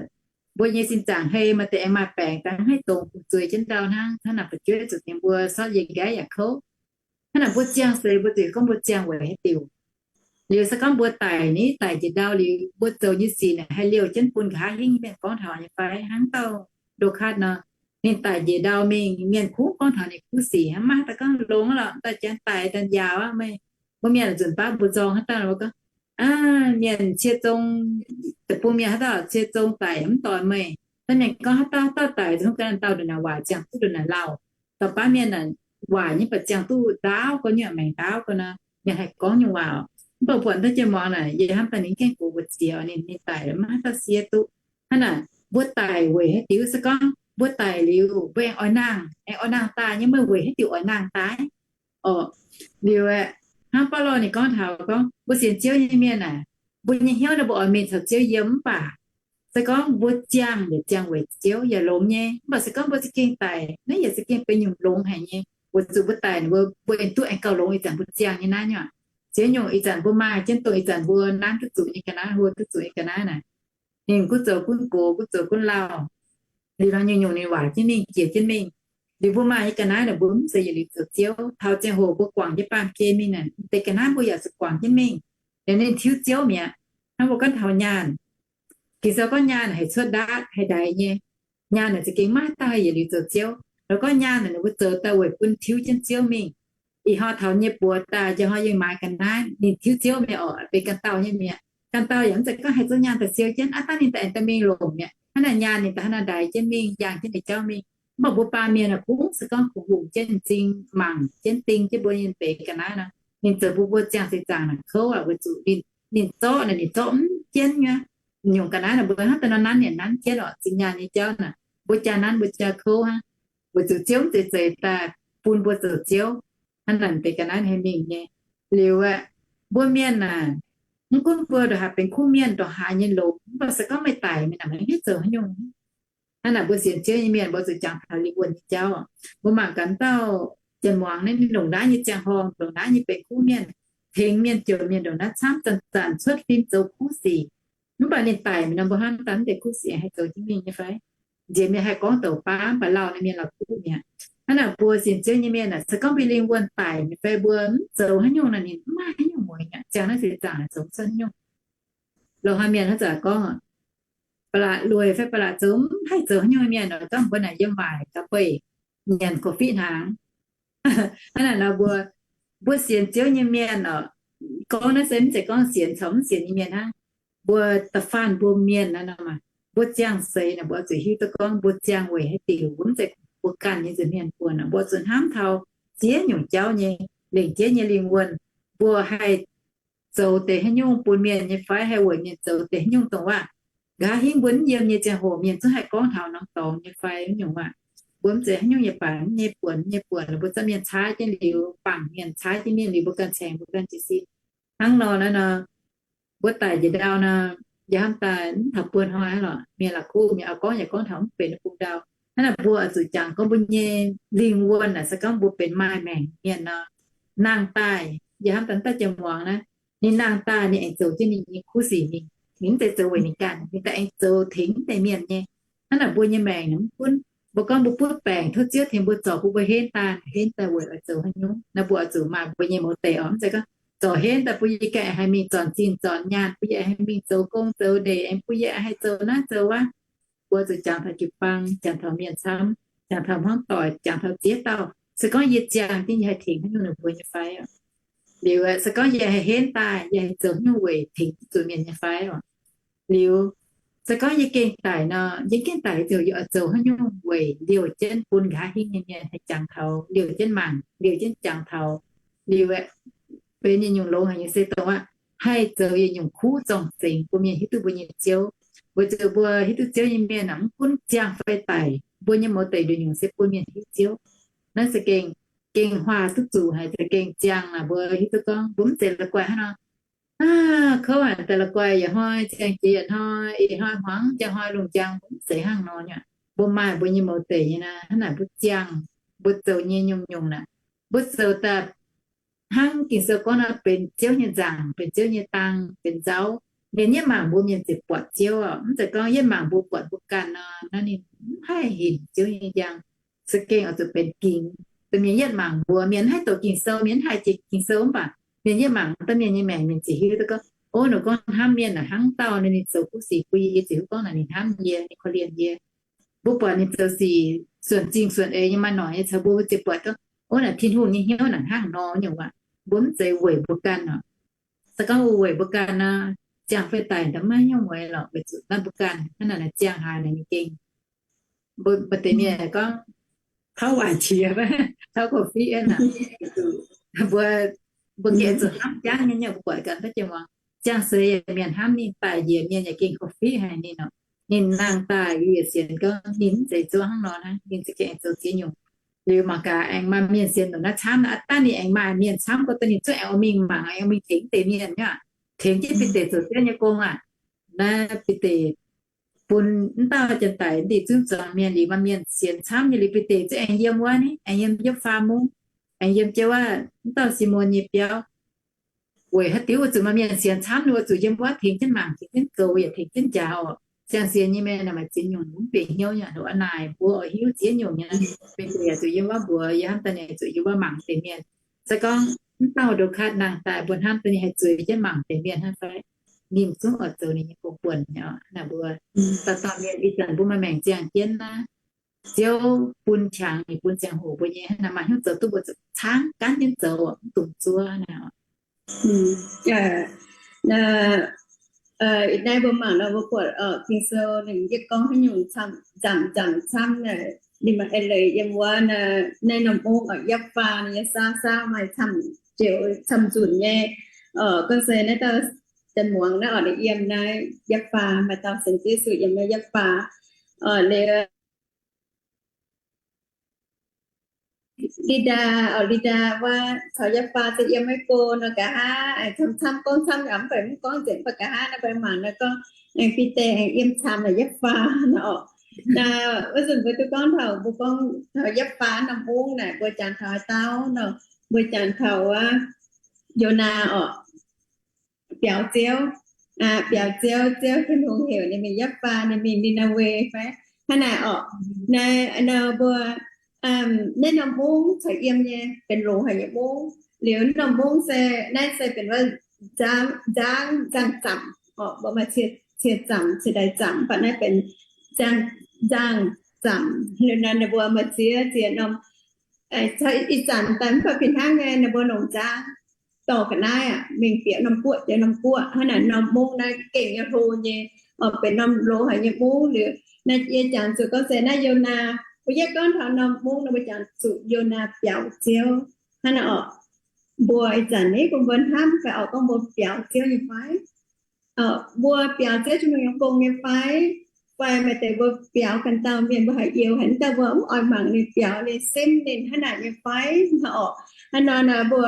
mbuo nyei sin zaangc hei, maaih deix aengx maaih baengc daaih mv haih dongz, zueiz jienv ndau hnangv, hnangv naaic fu'jueiv zuqc tengx mbuo sortv yie nqaiv yaac kouv. Hnangv naaic mbuo ziangh seix mbuo zuqc gorngv mbuo ziangh weic haaix diuc. Liuz se gorngv mbuo daic ni, daic njiec ndau liuz, mbuo zoux nyei sic naaic haih liouh jienv bun nqa'haav hingv mienh gorngv taux nyei fai? Hnangv dauh Ndokat nor, ninh daic njiec ndau mingh, mienh kungx gorngv taux ninh kuv sic, mv maaih haaix dauh gorngv longx lorqc, daaih janx daic daaih njaaux aqv meih. Mbuo mienh nzunc baav mbuo zorng haaix dauh mbuo gorngv, mienh cie zong, deic-bung mienh haaix dauh cie zong daic mv doix meih. Daaih mienh gorngv haaix dauh haaix dauh daic zungv ganh dauh ndongc naaic waaic, ziangh duqv ndongc naaic lauh. Dauh baav mienh naaic waaic nyei, baac ziangh duqv ndaauv gau, nyuoqc maengc ndaauv gau nor, mienh haih gorngv nyungc waac. Mv baac buatc ndau jienv muangx naaic, yie hnamv daaih ninh gaengh gox mbu'ziex, ninh, ninh daic maiv haaix dauh sie duqv. Hnangv naaic, mbuo daic weic haaix diuc? Se gorngv mbuo daic liuz, mbuo aengx oix nangh, aengx oix nangh daaih nyei, meih weic haaix diuc oix nangh daaih? Orqc, liuz aeqv, hnangv Baulo ninh gorngv taux gorngv mbuo sienx Ziouv nyei mienh aah, mbuo nyei hnyouv naaiv mbuo oix mingh caux Ziouv yiem mv baac se gorngv mbuo ziangh yaac ziangh weic Ziouv yaac longx nyei. Mv baac se gorngv mbuo za'gengh daic, naaiv yaac za'gengh benx nyungc longx haic nyei. Weic zuqc mbuo daic, mbuo, mbuo aengx duqv aengx gauh longx ih zanc mbuo ziangh nyei naaiv nyungc. Ziex nyungc ih zanc mbuo maaih jienv dongh ih zanc mbuo nanv duqv zuqc nyei ga'naaiv, hlo duqv zuqc nyei ga'naaiv naaic, ninh gunv zoux gunv gox, gunv zoux gunv lauh. Liuz nor nyungc-nyungc ninh waac jienv mingh, jiex jienv mingh. Liuz mbuo maaih nyei ga'naaiv naaic mbuo mv zeiz yietc liuz zoux Ziouv. Taux ziangh hoc mbuo guangc jienv baamh gen mingh naaic, deix ga'naaiv mbuo yaac zuqc guangc jienv mingh. Liuz ninh tiuv Ziouv mi'aqv. Hnangv mbuo gorngv taux nyaanh, Ging-Sou gorngv nyaanh haih cuotv ndaatv haih ndaix nyei. Nyaanh naaic za'gengh maiv dauh haih yietc liuz zoux Ziouv. Lorz gorngv nyaanh naaic ninh mbuo zoux daaih weic bun tiuv jienv Ziouv mingh. Ih hnoi taux nyei buoz daaih, njang hnoi yiem maaiz ga'naaiv, ninh tiuv Ziouv mi'aqv orqc, benx ganh dauh nyei mi'aqv. Ganh dauh yaac mv zeiz gorngv haih zuqc nyaanh daaih siou jienv, aav dangh ninh daaih aengx daaih mingh longc mi'aqv. Hnangv naaic nyaanh ninh daaih hnangv naaiv ndaix jienv mingh, yangh jienv ninh jauv mingh. Mv baac mbuo baamh mienh naaic kungx se gorngv kungx hungx jienv m'zing, mangc jienv ding jienv mbuo nyei deix ga'naaiv nor, ninh zoux bun mbuo ziangh seix zaangc naaic kouv aqv, weic zuqc ninh, ninh zorqv naaic ninh zorqv mv jienv nyei. Nyungc ga'naaiv naaic mbuo hnangv daaih nor nanv yaac nanv jienv orqc, zinh nyaanh nyei jauv naaic, mbuo jaa nanv mbuo jaa kouv hnangv, weic zuqc Ziouv mv zeiz zeiz daaih bun mbuo zoux Ziouv. Hnangv naaic deix ga'naaiv haih mingh nyei. Liuz aeqv, mbuo mienh naaic, mv gunv mbuo ndongc haaix benx kuv mienh, ndongc haaix nyei longx, mv baac se gorngv meih daic mingh naaic, meih mv hiuv zoux haaix nyungc. Hnangv naaic mbuo sienx Ziouv nyei mienh mbuo zuqc jangx taux lingh wuonh nyei jauv. Mbuo mangc gaax dauh janx muangx naaiv, ninh ndongc naaiv nyei ziangh horngh, ndongc naaiv nyei benx kuv mienh, tengx mienh jouc mienh ndongc naaiv camv, zanc-zanc cuotv fim zoux kuv sic. Mv baac ninh daic mingh nor mbuo hnamv daaih mv deix kuv sic haih zoux jienv mingh nyei fai? Nziex mienh haih gorngv douc baav, mv baac lauh nyei mienh la'kuqv mi'aqv. Hnangv naaic mbuo sienx Ziouv nyei mienh aeqv, se gorngv mbuo lingh wuonh daic mingh fai mbuo mv zoux haaix nyungc naaic, ninh mv maaih haaix nyungc mueiz mi'aqv, ziangh naaiv seix zaangc naaic zoux mv cuotv haaix nyungc. Loz-hnoi mienh hnangv zanc gorngv, ba'laqc lueic fai ba'laqc zoux mv haih zoux haaix nyungc mienh, gorngv mbuo naaic yiem waaic ga'beiv nyanc covid hnaangx. Hnangv naaic nor mbuo, mbuo sienx Ziouv nyei mienh orqc, gorngv naaiv se mv zeiz gorngv sienx caux mv sienx nyei mienh hnangv. Mbuo da'faanh mbuo mienh naaiv nor, mbuo ziangh seix naaic mbuo zuqc hiuv duqv gorngv mbuo ziangh weic haaix diuc. Mbuo mv zeiz mbuo ganh nyei nza'hmien buonc, mbuo zuqc hnamv taux ziex nyungc jauv nyei, lengc jeiv nyei lingh wuonh. Mbuo haih zoux deix haaix nyungc bun mienh nyei fai, haih weic mienh zoux deix haaix nyungc dongh waac nqa'haav hingv mbuo mv yiem nyei ziangh hoc mienh zungv haih gorngv taux norm dorngx nyei fai nyungc waac. Mbuo mv zeiz haaix nyungc nyei baac mv nyei buonc, mv nyei buonc, mbuo zorqv mienh caaiv jienv liuz, bangc mienh caaiv jienv mienh liuz, mbuo ganh caengx mbuo ganh jiez sin. Hnangv nor naaiv nor, mbuo daic njiec ndau nor, yie hnamv daaih mv taux buo hnoi lorqc, mienh la'kuqv, mienh oix gorngv yaac gorngv taux mv benx bung ndau. Hnangv naaic mbuo oix zuqc jangx gorngv mbuo nyei lingh wuonh naaic se gorngv mbuo benx maaih maengc mienh nor, nangh daaih, yie hnamv daaih mv dauh jien muangx naaiv, ninh nangh daaih ninh aengx zoux jienv ninh nyei kuv sic mingh. Ninh mv zeiz zoux weic ninh ganh, ninh daaih aengx zoux tengx mv deix mienh nyei. Hnangv naaic mbuo nyei maengc naaic mv gunv mbuo gorngv mbuo butv baengc tov Ziouv tengx mbuo zorc bun mbuo henv daaih, henv daaih weic oix zoux haaix nyungc. Naaiv mbuo oix zuqc maaih mbuo nyei mouz deic oc, mv zeiz gorngv zorc henv daaih bun yie ganh haih mingh zornc zinh zornc nyaanh, bun yie haih mingh zoux gong zoux ndeic, bun yie haih zoux naaiv zoux wuov. Mbuo zuqc jangx taux jiu-baang, jangx taux mienh camv, jangx taux hmuangv doic, jangx taux ziex dauh. Se gorngv yie ziangh jienv yie haih tengx haaix nyungc ninh mbuo nyei fai? Liuz se gorngv yie haih henv daaih, yie haih zoux haaix nyungc weic tengx zuqc mienh nyei fai? Liuz se gorngv yie gengh daic nor, yie gengh daic ziouc yie oix zoux haaix nyungc weic liouh jienv bun nqa'haav hingv nyei mienh haih jangx taux, liouh jienv mangc, liouh jienv jangx taux. Liuz benx yietc nyungc longx haic nyei se dongh aqv, haih zoux yietc nyungc kuv zorng-zengx bun mienh hiuv duqv mbuo nyei Ziouv. Weic zuqc mbuo hiuv duqv Ziouv nyei mienh aeqv, mv gunv ziangh fai daic, mbuo nyei mouz deic nduqc nyungc se bun mienh hiuv Ziouv. Naaiv za'gengh, gengh huaax duqv zuqc haic, za'gengh ziangh naaic mbuo hiuv duqv gorngv mbuo mv zeiz la'guaih hnangv nor, kouv haic daaih la'guaih yietc hnoi, ziangh jiex yietc hnoi, ih hnoi hmuangx, njang hnoi lungh njang, mv zeiz hnangv nor nyei. Mbuo maaih mbuo nyei mouz deic nyei naaiv, hnangv naaic mbuo ziangh, mbuo zoux nyei nyungc-nyungc naaic, mbuo zoux daaih hnangv Ging-Sou gorngv nor, benx Ziouv nyei nzaangc, benx Ziouv nyei dang, benx nzauv. Mienh yietv mangc mbuo, mienh ziouc buatc Ziouv oc. Mv zeiz gorngv yietv mangc mbuo buatc mbuo ganh nor, naaiv ninh mv haih hinc Ziouv nyei njang. Za'gengh oix zuqc benx gingx, dongh mienh yietv mangc mbuo, mienh mv haih doqc Ging-Sou, mienh mv haih jiex Ging-Sou, mv baac mienh yietv mangc daaih mienh nyei maengc, mienh ziouc hiuv duqv gorngv, o, ninh gorngv hnamv mienh naaic hnangv dauh, ninh zoux kuv sic bun yie, yie ziouc hiuv gorngv naaic ninh hnamv yie, ninh korv-lienh yie. Mbuo buatc ninh zoux sic suonc zingh suonc eix nyei, maaih noic nyei caux mbuo, mbuo ziouc buatc gorngv, o, naaic Tin-Hungh nyei hnyouv naaic hnangv nor nyungc aac. Mbuo mv zeiz weic mbuo ganh oc. Se gorngv mbuo weic mbuo ganh nor, ziangh fai daic daaih maiv hnyouv mueiz lorqc, weic zuqc naaiv mbuo ganh hnangv naaic ziangh haaix naaic nyei gengh. Mbuo, mbuo deix mienh gorngv tauv waaic qiex, tauv korv-fiqv naaic, mbuo, mbuo gengh zuqc hnamv jangv nyei, mbuo buatc ganh daaih jiex muangx, ziangh seix mienh hnamv ninh, daic njiec mienh yaac gengh korv-fiqv haic ninh oc. Ninh nangh daaih, yie yietc sienx gorngv ninh mv zeiz Ziouv hnangv nor hnangv, ninh za'gengh zoux ziex nyungc. Liuz mangc gaax aengx maaih mienh sienx ndongc naaiv camv, aav dangh ninh aengx maaih mienh camv gorngv daaih ninh zungv aengx oix mingh mangc, aengx oix mingh tengx mv deix mienh nyei aac, tengx jienv Bide zoux Ziouv nyei gong aac. Naaiv Bide bun mv dauh janx-daic ndeic zungv zuangx mienh liuz, maaih mienh sienx camv nyei liuz, Bide zungv aengx yiem wuov ni, aengx yiem jienv faam mungv, aengx yiem jienv wuov mv dauh Simon nyei biauv. Weic haaix diuc? Weic zuqc maaih mienh sienx camv, ninh mbuo zuqc yiem wuov tengx jienv mangc, tengx jienv goux, yaac tengx jienv njaaux oc. Siang-sienx nyei mienh naaic maaih ziex nyungc mv bieqc hnyouv nyei, nduov naaic mbuo oix hiuv ziex nyungc nyei. Mienh yaac zuqc yiem wuov mbuox, yie hnamv daaih ninh zuqc yiem wuov mangc deix mienh. Se gorngv mv dauh ndoqc kaav nangh daaih, mbuo hnamv daaih ninh haih zueiz jienv mangc deix mienh hnangv fai? Ninh zungv oix zoux ninh nyei gong-buonc nyei. Naaic mbuo dauh dauh mienh ih zanc mbuo maaih maengc ziangh jienv naaiv, Ziouv bun qangx, ninh bun ziangh hoc mbuo nyei, naaiv maaih hnyouv zoux duqv mbuo zuqc caangv gaanv jienv zoux, mv dungx zuov naaiv. Naaiv mbuo mangc nor mbuo buatc Ging-Sou ninh yie gorngv haaix nyungc camv, nzamc nzamc camv naaic, ninh maaih eix leiz yiem wuov naaiv norm mungv oc, yietv faah nyei, saauv saauv maaih camv joux camv nzunc nyei. Gorngv se naaiv dauh deix muangx naaiv oc, ninh yiem naaiv yietv faah, maaih dauh sienx Yesu yiem naaiv yietv faah. Liuz Li^ndaa, oc, Li^ndaa wuov caux yietv faah se yiem maiv go nor, nqa'haav aengx camv-camv gorngv camv, mv baac mv gorngv nzengc, mv baac nqa'haav naaiv mbuo mangc naaiv gorngv aengx Bide aengx yiem camv naaic yietv faah nor oc. Naaiv wuov zanc mbuo duqv gorngv taux, mbuo gorngv taux yietv faah norm mungv naaic, mbuo jangx taux haaix dauh nor? Mbuo jangx taux wuov Yonaa oc. Biaux Ziouv, biaux Ziouv, Ziouv Tin-Hungh heuc ninh mingh yietv faah, ninh mingh Ni^naa^we fai? Hnangv naaic oc. Naaiv, naaiv mbuo, naaiv norm mungv caux yiem nyei benx loz haic nyei mungv. Liuz norm mungv se, naaiv se benx wuov nzangv, nzangv, nzangv-zamc oc. Mbuo maaih cie zamc, cie ndaaih zamc, mv baac naaiv benx nzangv, nzangv-zamc. Liuz naaiv ninh mbuo maaih ziex ziex norm, ih zanc daaih mv baac fih hnangv nyei, ninh mbuo longc nzangv dorh ga'naaiv aqv, mingh bieqc norm guoqv jiex norm guoqv. Hnangv naaic norm mungv naaiv gengh nyei hlo nyei, oc, benx norm loz haic nyei mungv. Liuz naaiv yie jangx zuqc gorngv se naaiv Yonaa, mbuo yietv gorngv taux norm mungv nor mbuo jangx zuqc Yonaa biaux Ziouv. Hnangv naaic oc, mbuo ih zanc naaiv bun mbuo hnamv fai oc, gorngv mbuo biaux Ziouv nyei fai? Mbuo biaux Ziouv Tin-Hungh nyei gong nyei fai? Fai maaih deix mbuo biaux ganh dauh mienh, mbuo haiz youx haic, mv dauh mbuo mv oix mangc ninh, biaux ninh, simv ninh hnangv naaic nyei fai? Oc, hnangv nor naaic mbuo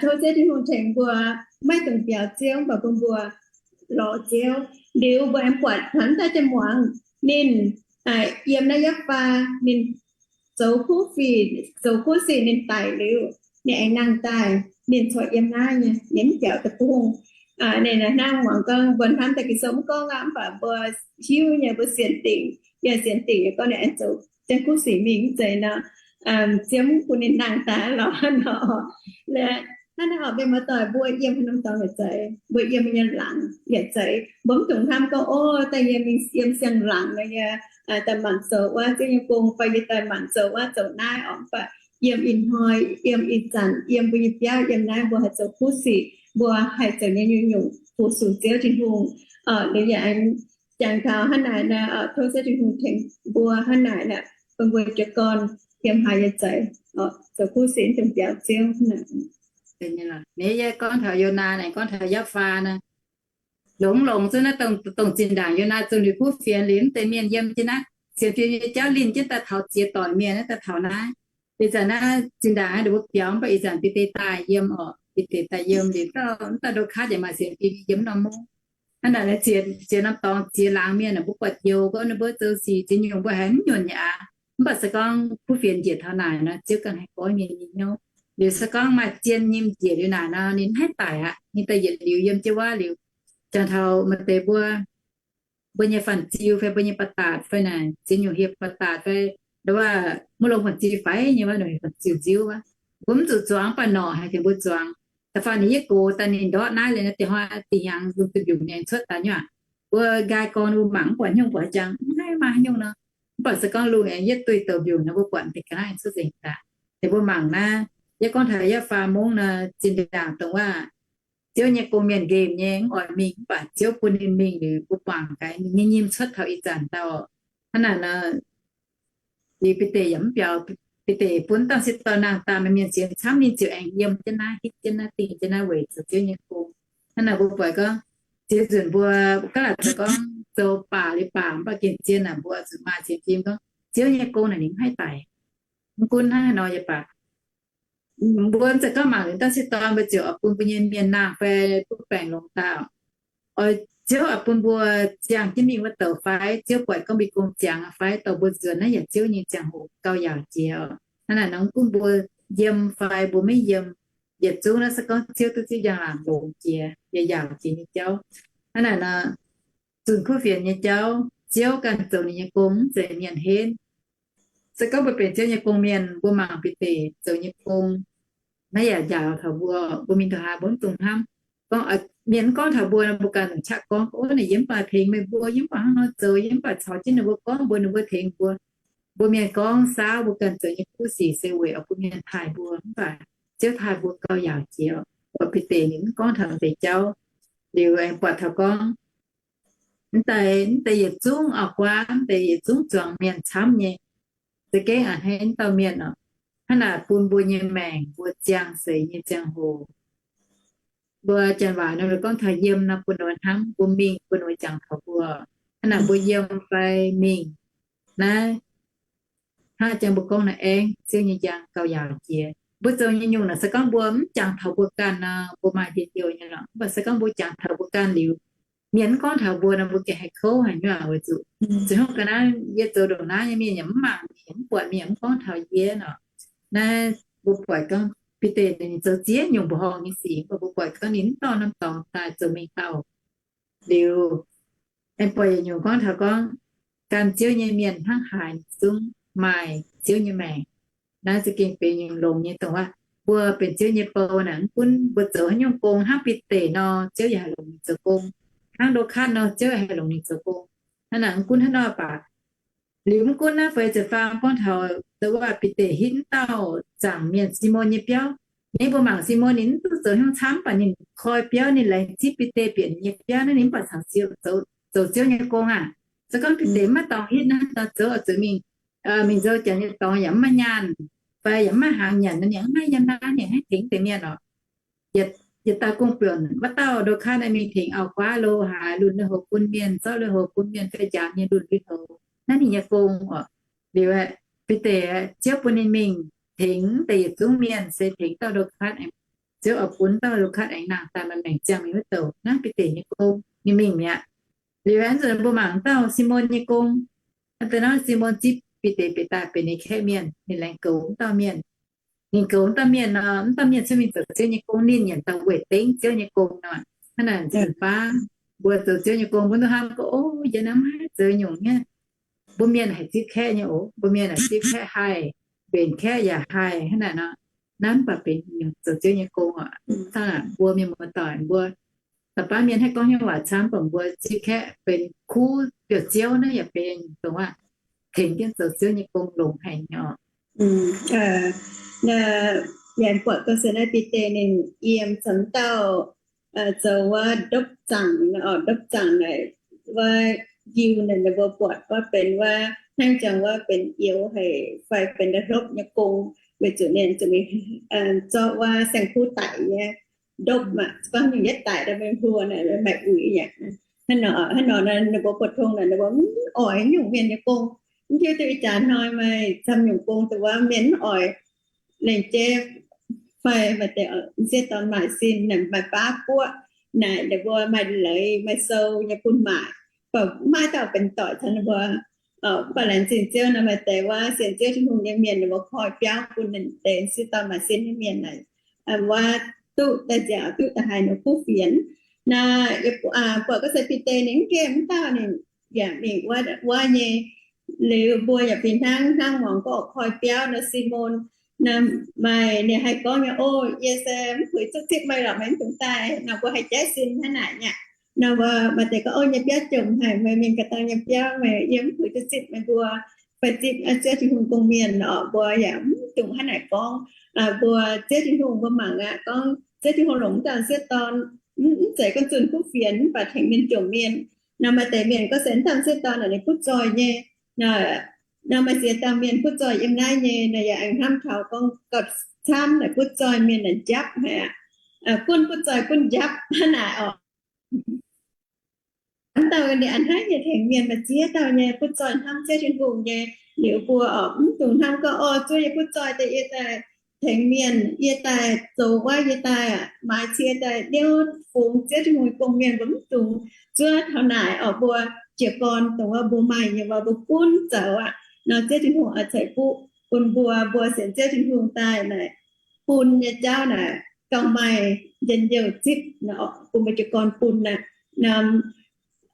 tov Ziouv Tin-Hungh tengx mbuo maiv dungx biaux Ziouv, mv baac bun mbuo lorz Ziouv. Liuz mbuo aengx buatc hnangv daaih jienv muangx ninh yiem naaiv yietv faah ninh zoux kuv fic, zoux kuv sic ninh daic liuz, ninh aengx nangh daaih, ninh corc yiem naaiv nyei, ninh mv biaux deic-bung. Ninh hnangv muangx gorngv mbuo hnamv daaih Ging-Sou mv gorngv aqv, mv baac mbuo hiuv nyei, mbuo sienx dingc, yaac sienx dingc nyei gorngv ninh aengx zoux jienv kuv sic mingh mv zeiz nor, Ziouv mv bun ninh nangh daaih lorqc nor. Hnangv naaiv oc, mienh muoz-doic, mbuo yiem haaix norm dorngx yaac zeiz, mbuo yiem nyei laangz yaac zeiz, mbuo mv dungx hnamv gorngv, o, daaih yie mingh yiem siang-laangz nor, yie daaih mangc zoux wuov Ziouv nyei gong, fai yie daaih mangc zoux wuov zoux naaiv oc. Mv baac yiem ih hnoi, yiem ih zanc, yiem mbuo nyei biauv, yiem naaiv mbuo haih zoux kuv sic, mbuo haih zoux nyei nyungc-nyungc fu-sux Ziouv Tin-Hungh. Liuz yaac jangx taux hnangv naaic, tov Ziouv Tin-Hungh tengx mbuo hnangv naaic, bun mbuo jiez gorn yiem haaix yaac zeiz zoux kuv sic, dongh biaux Ziouv hnangv naaic. Yie gorngv taux Yonaa naaic, gorngv taux yietv faah naaic, longx-longx zunv naaiv dongh zinh ndaangc Yonaa zunh liuz kuv fienx liuz, mv deix mienh yiem jienv naaiv sienx fim nyei jauv linh jienv daaih taux ziex doic mienh naaiv daaih taux naaiv. Ih zanc naaiv zinh ndaangc naaiv mbuo biaux, mv baac ih zanc Bide daaih yiem oc. Bide daaih yiem liuz, mv dauh Ndokas yaac maaih sienx fim yiem norm mungv. Hnangv naaic, ziex norm dorngx ziex laangz mienh naaic, mbuo buatc youz gorngv ninh mbuo zoux sic ziex nyungc mbuo haiz mv nyunc nyei aqv. Mv baac se gorngv kuv fienx njiec taux naaic nor, Ziouv ganh haih goiv mienh nyei hnyouv. Liuz se gorngv maaih zien nyim njiec liuz naaic nor, ninh mv haih daic aqv. Ninh daaih yietc liuz yiem jienv wuov liuz, jangx taux maaih deix mbuo, mbuo nyei fanh ziu fai mbuo nyei ba'datc fai naaic, ziex nyungc hieh ba'datc fai, nduov, mu'longx fanh ziu faix nyei wuov, fanh ziu nziuv wuov, mbuo mv zuqc zuangx, mv baac norqc haih tengx mbuo zuangx. Da'faanh ninh yietv gox daaih ninh ndortv naaiv liuz naaiv, da'haaix da'hiangx lungh duih mbiungc ninh aengx cuotv daaih nyei aqv. Mbuo nqaai gorn mbuo mangc mv buatc haaix nyungc, buatc jangx mv haih maaih haaix nyungc nor. Mv baac se gorngv lungh aengx yietv duih douc mbiungc nor, mbuo buatc deix ga'naaiv cuotv nzengc daaih. Ninh mbuo mangc naaiv, yie gorngv taux yietv faah mungv nor, zinh ndaangc dongh wuov Ziouv nyei gong mienh nqemh nyei, mv oix mingh, mv baac Ziouv bun ninh mingh liuz, mbuo mangc gaax ninh nyei nyim cuotv taux ih zanc dauh. Hnangv naaic nor, liuz Bide yaac mv biaux, Bide bun dauh sieqv dorn nangh daaih, maaih mienh sienx camv, ninh ziouc aengx yiem jienv naaiv, hitv jienv naaiv, dingh jienv naaiv weic zoux Ziouv nyei gong. Hnangv naaic mbuo buatc gorngv, ziex nzunc mbuo ga'naaiv zoux gorngv zoux baac liuz baac, mv baac gengh zien naaic mbuo zuqc maaih sienx fim gorngv Ziouv nyei gong naaic ninh mv haih daic. Mv gunv hnangv haaix nor yaac baac, mbuo mv zeiz gorngv mangc liuz dauh sieqv dorn mbuo ziouc oix bun mbuo nyei mienh nangh fai butv baengc longx daaih. Oix Ziouv oix bun mbuo ziangh jienv mingh wuov douc fai, Ziouv buatc gorngv mbuo gong ziangx fai, dorh mbuo nzuonx naaiv yaac Ziouv nyei ziangh hoc gauh yaauc jiex oc. Hnangv naaic nor, mv gunv mbuo yiem fai mbuo maiv yiem, yietc zungv naaiv se gorngv Ziouv duqv Ziouv njang-laangc longx jiex yaac yaauc jiex nyei jauv. Hnangv naaic nor, zunh kuv fienx nyei jauv, Ziouv ganh zoux ninh nyei gong, mv zeiz mienh henv. Se gorngv mbuo benx Ziouv nyei gong mienh, mbuo mangc Bide zoux nyei gong, naaiv yaac njaaux taux mbuo, mbuo mingh ndongc haaix mbuo mv dungx hnamv. Gorngv, mienh mv gorngv taux mbuo nor, mbuo ganh zungv qaqv gorngv, Ov, naaiv yie mv baac tengx meih mbuo, yie mv baac hnangv nor zoux, yie mv baac caux jienv ninh mbuo gorngv, mbuo ninh mbuo tengx mbuo. Mbuo mienh gorngv saauv mbuo ganh zoux nyei kuv sic se weic oix bun mienh taaih mbuo, mv baac Ziouv taaih mbuo gauh yaauc jiex. Mbuo Bide ninh mv gorngv taux deix jauv. Liuz aengx buatc taux gorngv, mv deix, mv deix yietc zungv auv-guaav, mv deix yietc zungv zuangx mienh camv nyei, za'gengh a'hneiv mv dauh mienh oc. Hnangv naaic bun mbuo nyei maengc mbuo ziangh seix nyei ziangh hoc, mbuo janx waac nor gorngv taux yiem nor bun ninh mbuo hnamv, mbuo mingh bun ninh mbuo jangx taux mbuo. Hnangv naaic mbuo yiem fai mingh naaiv, hnangv jang mbuo gorngv naaiv, aengx Ziouv nyei njang gauh yaauc jiex. Mbuo zoux nyei nyungc naaic se gorngv mbuo mv jangx taux mbuo ganh nor, mbuo maaih njien-youh nyei lorqc. Mv baac se gorngv mbuo jangx taux mbuo ganh liuz, mienh mv gorngv taux mbuo nor, mbuo gengh haih kouv haic nyei weic zuqc, zuqc hnangv ga'naaiv yie zoux ndongc naaiv nyei, mienh yaac mv mangc, mienh yaac mv buatc, mienh yaac mv gorngv taux yie nor. Naaiv mbuo buatc gorngv Bide ninh zoux ziex nyungc mbuoqc horngh nyei sic, mv baac mbuo buatc gorngv ninh mv dorh norm dorngx daaih zoux mingh dauh. Liuz, aengx buatc yietc nyungc gorngv taux gorngv, gan Ziouv nyei mienh hnangv haaix zungv maaih Ziouv nyei maengc. Naaiv za'gengh benx nyungc longx nyei dongh wuov, mbuo benx Ziouv nyei bou naaic, mv gunv mbuo zoux haaix nyungc gong, hnangv Bide nor, Ziouv yaac haih longc ninh zoux gong. Hnangv Ndokaatv nor, Ziouv yaac haih longc ninh zoux gong. Hnangv naaic mv gunv haaix nor baac, liuz mv gunv naaiv feix ziepc faam gorngv taux dongh wuov Bide hitv mv dauh zaangc mienh Simon nyei biauv. Ninh mbuo mangc Simon ninh mv duqv zoux haaix nyungc camv, mv baac ninh koi biauv, ninh laengz zipv Bide bieqc ninh nyei biauv, naaiv ninh mv baac caux Ziouv zoux, zoux Ziouv nyei gong aqv. Se gorngv Bide mv maaih dorngx hitv naaiv, daaih zoux oix zuqc mingh, mingh nzou janx nyei dorngx yaac mv maaih nyaanh, fai yaac mv maaih hnaangx nyanc, ninh yaac mv maaih yiem naaiv, ninh haih tengx deix mienh oc. Yietc dauh gong-buonc, wuov dauh Ndokaatv naaiv mingh tengx auv-guaav lo haaix, lunc lui-houx bun mienh, zorqv lui-houx bun mienh, fai njaaux mienh lunc lui-houx, naaiv ninh nyei gong oc. Liuz, Bide, Ziouv bun ninh mingh tengx deix yietc zungv mienh, se tengx dauh Ndokaatv, Ziouv oix bun dauh Ndokaatv aengx nangh daaih maaih maengc ziangh mingh wuov douc. Naaiv Bide nyei gong, ninh mingh mi'aqv. Liuz aengx nzunc mbuo mangc dauh Simon nyei gong. Hnangv deix nor Simon zipv Bide bieqc daaih benx ninh kaeqv mienh, ninh laengz goux wuov dauh mienh. Ninh goux wuov dauh mienh nor, wuov dauh mienh cuotv mingh zoux Ziouv nyei gong, ninh nyanc daaih weic dengv Ziouv nyei gong nor. Hnangv naaic nzunc baav mbuo zoux Ziouv nyei gong, mbuo duqv hnamv gorngv, Ov, yie naaiv maiv zoux nyungc nyei. Mbuo mienh haih zipv kaeqv nyei oc. Mbuo mienh haih zipv kaeqv haih, mbenc kaeqv yaac haih. Hnangv naaic nor, naaiv mv baac benx nyungc zoux Ziouv nyei gong oc. Hnangv naaic mbuo mienh muoz-doic mbuo, da'baav mienh haih gorngv nyei waac camv, mv baac mbuo zipv kaeqv benx kuv biouv Ziouv naaiv yaac benx nyungc dongh wuov tengx jienv zoux Ziouv nyei gong longx haic nyei oc. Yaac buatc gauh se naaiv Bide ninh yiem caux dauh zoux wuov ndopv zaangc, ndopv zaangc naaic wuov njiu naaic, ninh mbuo buatc wuov benx wuov hnangv jangx wuov benx youz haic fai benx nda'hlopv nyei gong, weic zuqc ninh zuqc mingh zorqv wuov saeng-kuv daic nyei ndopv maah, se gorngv nyungc yietv daic daaih mingh hluo naaic maaih uix yaac. Hnangv nor, hnangv nor ninh mbuo pou-tong naaic ninh mbuo mv oix nyungc mienh nyei gong. Mv hiuv duqv ih jaax hnoi maaih camv nyungc gong dongh wuov mienh mv oix lengc jeiv fai maaih deix m'sieqv dorn maaic sin naaic, maaih baav guoqv naaic, ninh mbuo maaih leiz maaih sou nyei bun maaic, baac maiv dauh benx doic caux ninh mbuo. Mv baac laengz zingh Ziouv nor, maaih deix wuov sienx Ziouv Tin-Hungh nyei mienh, ninh mbuo koi biauv bun ninh deix m'sieqv dorn maaic sin nyei mienh naaic, wuov duqv daaih nziaauc, duqv daaih haiz ninh kuv fienx. Naaiv yie buatc gorngv se Bide ninh mv nqemh mv dauh ninh yaac mingh wuov nyei. Liuz mbuo yaac fih hnangv, hnangv muangx gorngv koi biauv nor, Simon, maaih ninh haih gorngv nyei, O, yie se mv puix duqv zipv meih lorqc, meih mv dungx daaih nor, mbuo haih jaiv sin hnangv naaic nyei. Nor mbuo maaih deix gorngv, O, nyei biauv jomc haic, meih mingh ga'dangh nyei biauv, meih, yie mv puix duqv zipv meih mbuo, fai zipv Ziouv Tin-Hungh gong-mienh oc. Mbuo yaac mv dungx hnangv naaic gorngv. Mbuo Ziouv Tin-Hungh mbuo mangc aqv, gorngv Ziouv Tin-Hungh longc wuov dauh m'sieqv dorn, mv zeiz gorngv zunh kuv fienx, mv baac tengx mienh jomc mienh. Nor maaih deix mienh gorngv se wuov dauh m'sieqv dorn naaic ninh butv zoih nyei. Nor maaih ziex dauh mienh butv zoih yiem naaiv nyei, naaiv yaac aengx hnamv taux gorngv gauh camv naaic butv zoih mienh naaic njapv haic aqv. Gunv butv zoih gunv njapv hnangv naaic oc. Wuov dauh ninh a'hneiv nyei tengx mienh maaih ziex dauh nyei butv zoih hnamv Ziouv Tin-Hungh nyei. Liuz mbuo oc mv dungx hnamv gorngv, O, zuov yie butv zoih daaih yie daaih tengx mienh, yie daaih zoux wuov, yie daaih maaiz cie daaih liouv fungx Ziouv Tin-Hungh nyei gong-mienh. Mbuo mv dungx zuov taux naaic oc. Mbuo jiez gorn dongh wuov mbuo maaih nyei wuov mbuo gunv zoux aqv. Nor Ziouv Tin-Hungh oix ceix fuqv bun mbuo, mbuo sienx Ziouv Tin-Hungh daaih naaic, bun nyei jauv naaic gauh maaih njien-youh zipv, bun mbuo jiez gorn bun naaic. Nor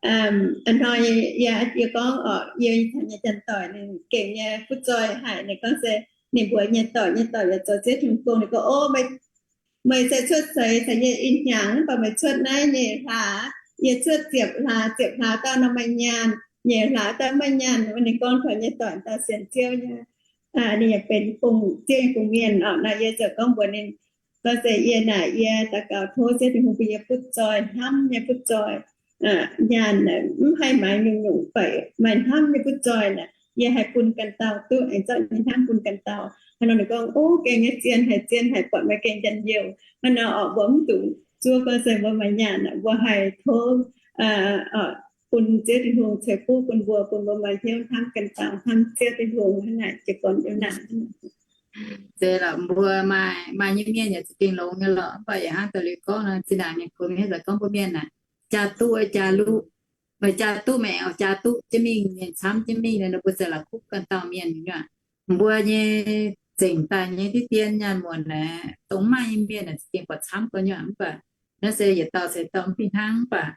Hnoi yie, yie gorngv oc, yie nyei janx-doic ninh gengh nyei butv zoih haic. Ninh gorngv se ninh mbuox nyei doic, nyei doic yaac zoux Ziouv Tin-Hungh gong. Ninh gorngv, O, meih se cuotv seix caux yie ih hnyangx, mv baac meih cuotv naaiv nyeic hlaax, yie cuotv ziepc hlaax, ziepc hlaax dauh nor maaih nyaanh, nyeic hlaax dauh mv maaih nyaanh. Ninh gorngv taux nyei doic dauh sienx Ziouv nyei, ninh yaac benx Ziouv nyei gong-mienh oc. Naaiv yie ziouc gorngv mbuox ninh, gorngv se yie naaic, yie daux gaux tov Ziouv Tin-Hungh bun yie butv zoih, hnamv nyei butv zoih, nyaanh mv haih maaiz nyungc-nyungc, fai maaih hnamv nyei butv zoih naaic, yie haih bun ganh dauh duqv, aengx zorqv nyei hnamv bun ganh dauh. Hnangv nor ninh gorngv, O, gengh nyei, zien haic, zien haic, buatc meih gengh njien-youh. Hnangv nor oc, mbuo mv dungx zuov, gorngv se mbuo maaih nyaanh, mbuo haih tov bun Ziouv Tin-Hungh ceix fuqv bun mbuo, bun mbuo maaih hnyouv hnamv ganh dauh, hnamv Ziouv Tin-Hungh hnangv naaic, jiez gorn yiem naaic. Zeiz lorqc, mbuo maaih, maaih nyei mienh yaac za'gengh longx nyei lorqc, mv baac yaac hnangv da'liuz gorngv nor, zinh ndaangc mienh gox mienh za'gengh gorngv mbuo mienh naaic, jaa duqv jaa luqv, meih jaa duqv, meih oix jaa duqv jienv mingh, mienh camv jienv mingh, ninh mbuo za'gengh la'kuqv ganh dauh mienh nyei. Mbuo nyei zengc daaih nyei diqv dien nyaanh muonc naaic, dongh maaih nyei mienh naaic za'gengh buatc camv gau nyei, mv baac naaiv se yietc dauh ceix dauh mv fih hnangv. Mv baac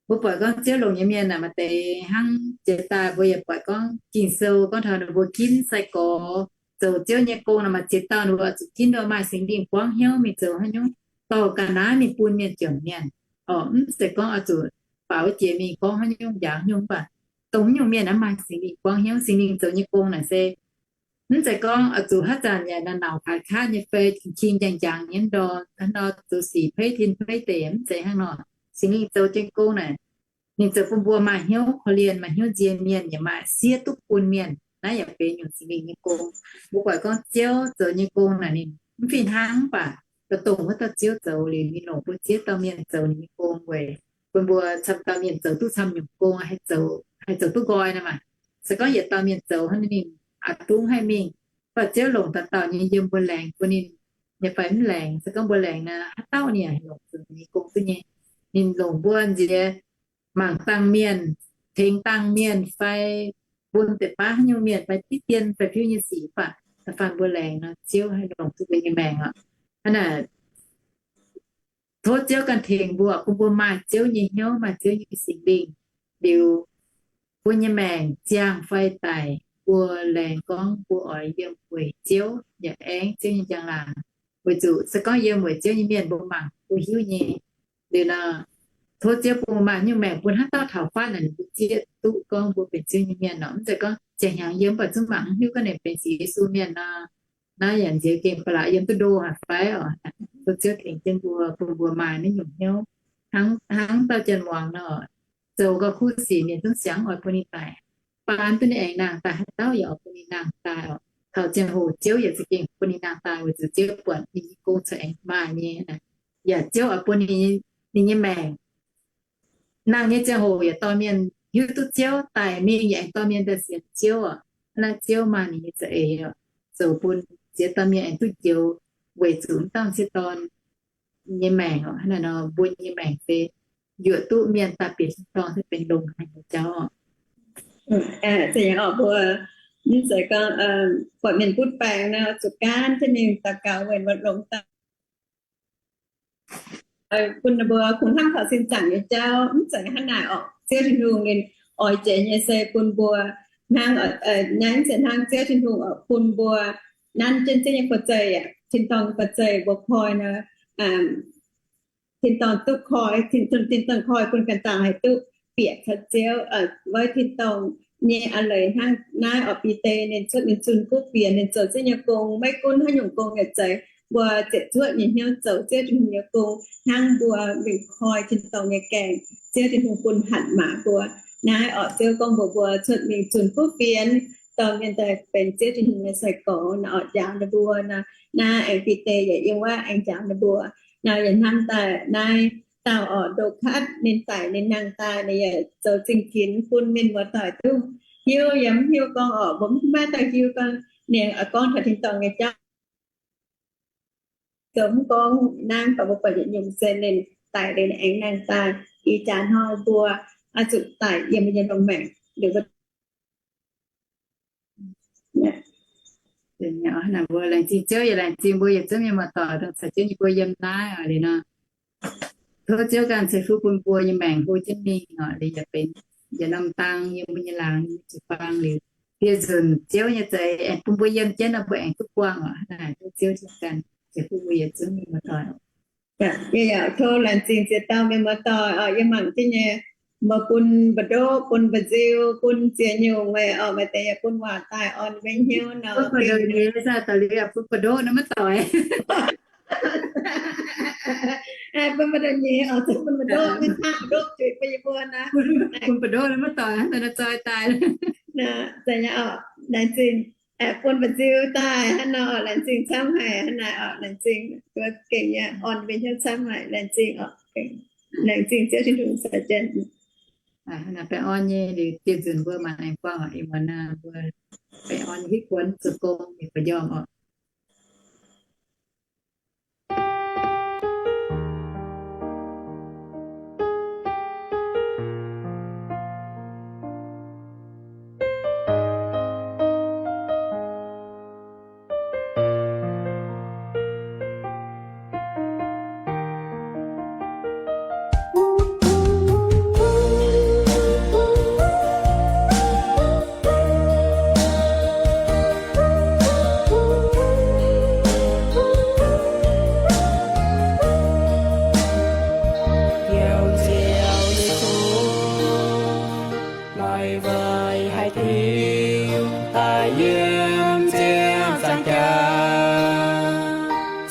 mbuo buatc gorngv Ziouv longc nyei mienh naaic maaih deix hnangv jiex daaih, mbuo yaac buatc gorngv Ging-Sou gorngv taux ninh mbuo ginv sai-gorx zoux Ziouv nyei gong naaic, maaih ziex dauh ninh mbuo oix zuqc ginv nduov maaih Singx Lingh buangv hnyouv mingh zoux haaix nyungc dorh ga'naaiv mingh bun mienh juangc mienh. Oc, mv zeiz gorngv oix zuqc faaux wuov jiex mingh gorngv haaix nyungc njaaux haaix nyungc, mv baac dongh haaix nyungc mienh naaiv maaih Singx Lingh buangv hnyouv. Singx Lingh zoux nyei gong naaic se mv zeiz gorngv oix zuqc haaix zanc yaac naaic nauc kaaix kaav nyei fai king-king njang-njang nyei ndor, nor zoux sic peiv tin peiv deic, mv zeiz hnangv nor. Singx Lingh zoux jienv gong naaic, ninh zoux bun mbuo maaih hnyouv korv-lienh, maaih hnyouv nzie mienh, yaac maaih siev duqv bun mienh. Naaiv yaac benx nyungc Singx Lingh nyei gong. Mbuo buatc gorngv Ziouv zoux nyei gong naaic ninh mv fih hnangv, mv baac dongh wuov dauh Ziouv zoux liuz, ninh longc bun ziex dauh mienh zoux ninh nyei gong weic bun mbuo camv dauh mienh zoux duqv camv nyungc gong, haih zoux duqv nqoi naaic maah. Se gorngv yietc dauh mienh zoux hnangv ninh aqc dungv haih mingh, mv baac Ziouv longc dauh dauh nyei yiem mbuo laengz bun ninh nyei fai mv laengz. Se gorngv mbuo laengz naaic, haaix dauh ninh yaac longc zuqc ninh nyei gong duqv nyei. Ninh longc mbuo nziex mangc dangh mienh, tengx dangh mienh fai bun deix baav haaix nyungc mienh fai diqv dien fai fiuv nyei sic, mv baac da'faanh mbuo laengz nor, Ziouv haih longc duqv mbuo nyei maengc oc. Hnangv naaic, tov Ziouv ganh tengx mbuo, bun mbuo maaih Ziouv nyei hnyouv, maaih Ziouv nyei Singx Lingh liuz, mbuo nyei maengc ziangh fai daic, mbuo laengz gorngv mbuo oix yiem weic Ziouv, yaac aengx Ziouv nyei njang-laangc. Weic zuqc se gorngv yiem weic Ziouv nyei mienh mbuo mangc mbuo hiuv nyei. Liuz nor, tov Ziouv bun maaih nyungc maengc bun haaix dauh taux fatv naaic ninh mbuo zieqv duqv gorngv mbuo benx Ziouv nyei mienh nor. Mv zeiz gorngv ziangh hnyangx yiem mv baac zungv mangc mv hiuv gorngv ninh benx Ziouv Yesu mienh nor. Naaiv yaac nziex gengh ba'laqc yiem duqv ndo haic fai oc. Tov Ziouv tengx jienv mbuo, bun mbuo maaih naaiv nyungc hnyouv. Hnangv dauh janx muangx nor, zoux gau kuv sic ninh zungv siangx oix bun ninh daic. Baan duqv ninh aengx nangh daaih, haaix dauh yaac oix bun ninh nangh daaih oc. Taux ziangh hoc Ziouv yaac za'gengh bun ninh nangh daaih weic zuqc Ziouv buatc ninh nyei gong corc aengx maaih nyei. Yaac Ziouv oix bun ninh nyei maengc nangh nyei ziangh hoc yaac dorh mienh hiuv duqv Ziouv, daic mingh yaac aengx dorh mienh daaih sienx Ziouv oc. Hnangv naaiv Ziouv maaih ninh nyei za'eix oc, zoux bun ziex dauh mienh aengx duqv njoux weic zuqc m'dauh m'sieqv dorn nyei maengc oc. Hnangv naaiv nor mbuo nyei maengc se yuoqc duqv mienh daaih bieqc tin-dorngh se benx longx haic nyei jauv oc. Mbuo mv zeiz gorngv buatc mienh butv baengc nor zuqc gaanv jienv mingh daux gaux weic mbuo longx daaih. Bun ninh mbuo kungx hnamv taux sin zaangc nyei jauv, mv zeiz hnangv naaic oc. Ziouv Tin-Hungh ninh oix jiex nyei se bun mbuo hnangv, naaiv mv zeiz hnangv Ziouv Tin-Hungh oix bun mbuo nanv jienv Ziouv nyei fu'zeih aqv, tin-dorngh nyei fu'zeih mbuo koi nor, tin-dorngh duqv koi, tin-dorngh koi bun ganh dauh haih duqv bieqc caux Ziouv, weic tin-dorngh nyei a'leiz hnangv naaiv oc. Bide ninh cuotv ninh zunh kuv fienx, ninh zoux Ziouv nyei gong, maiv gunv haaix nyungc gong yaac zeiz, mbuo ziepc zuoqv nyei hnyouv zoux Ziouv Tin-Hungh nyei gong, hnangv mbuo mingh koi tin-dorngh nyei gaengh, Ziouv Tin-Hungh bun hatc maaz mbuo. Naaiv oc, Ziouv gorngv mbuox mbuo cuotv mingh zunh kuv fienx, dorh mienh daaih benx Ziouv Tin-Hungh nyei sai-gorx nor, oix njaaux ninh mbuo nor. Naaiv aengx Bide yaac yiem wuov aengx njaaux ninh mbuo. Naaiv yaac hnamv daaih naaiv dauh oc, Ndoqkatv, ninh daic ninh nangh daaih ninh yaac zoux zingh ginx bun mienh muoz-doic duqv hiuv. Yie mv hiuv gorngv oc, mbuo mv maaih dauh hiuv gorngv ninh oix gorngv taux tin-dorngh nyei jauv, zoux mv gorngv naaiv, mv baac mbuo buatc yietc nyungc se ninh daic liuz ninh aengx nangh daaih. Ih jaax hnoi mbuo oix zuqc daic yiem mbuo nyei lungh maengc liuz. Mbuo laengz zingh Ziouv, yaac laengz zingh mbuo yietc zungv mienh muoz-doic dongh caux jienv yie mbuo yiem naaiv oc. Liuz nor, Tov Ziouv ganh ceix fuqv bun mbuo nyei maengc, hlo jienv mingh oc, liuz yaac benx yietc norm dang yiem mbuo nyei laangz nyei jiu-baang liuz, dieh nzunc Ziouv nyei za'eix aengx bun mbuo yiem jienv nor, mbuo aengx duqv buangh oc. Hnangv naaic tov Ziouv ganh ceix fuqv mbuo yietc zungv mienh muoz-doic. Yaac tov laengz zingh ziex dauh mienh muoz-doic oc, yie mangc jienv nyei, meih bun mba'ndoqv, bun mba'nziu, bun ziex nyungc meih oc, maaih deix yaac bun waac daaih orn mbenc hnyouv nor. Bun mba'ndoqv nyei, bun mba'ndoqv naaiv maiv doic. Bun mba'ndoqv nyei oc, bun mba'ndoqv, maiv aqv, mba'ndoqv zuiz bun yie mbuo naaiv. Bun mba'ndoqv naaiv maiv doic, hnangv naaiv zoih daaih. Laengz zingh, bun mba'nziu daaih hnangv nor, laengz zingh camv haic hnangv naaic oc. Laengz zingh, mbuo gengh nyei orn mbenc hnyouv camv haic. Laengz zingh oc. Laengz zingh Ziouv Tin-Hungh caux jienv. Baengh orn nyei liuz, dieh nzunc mbuo mangc aengx buangh oc. Ih muonz naaiv mbuo baengh orn hitv kuonx zoux gong, mienh muoz-doic oc. Laaix weic haiz Tin-Hungh daaih yiem ziepc nzaangc jaax,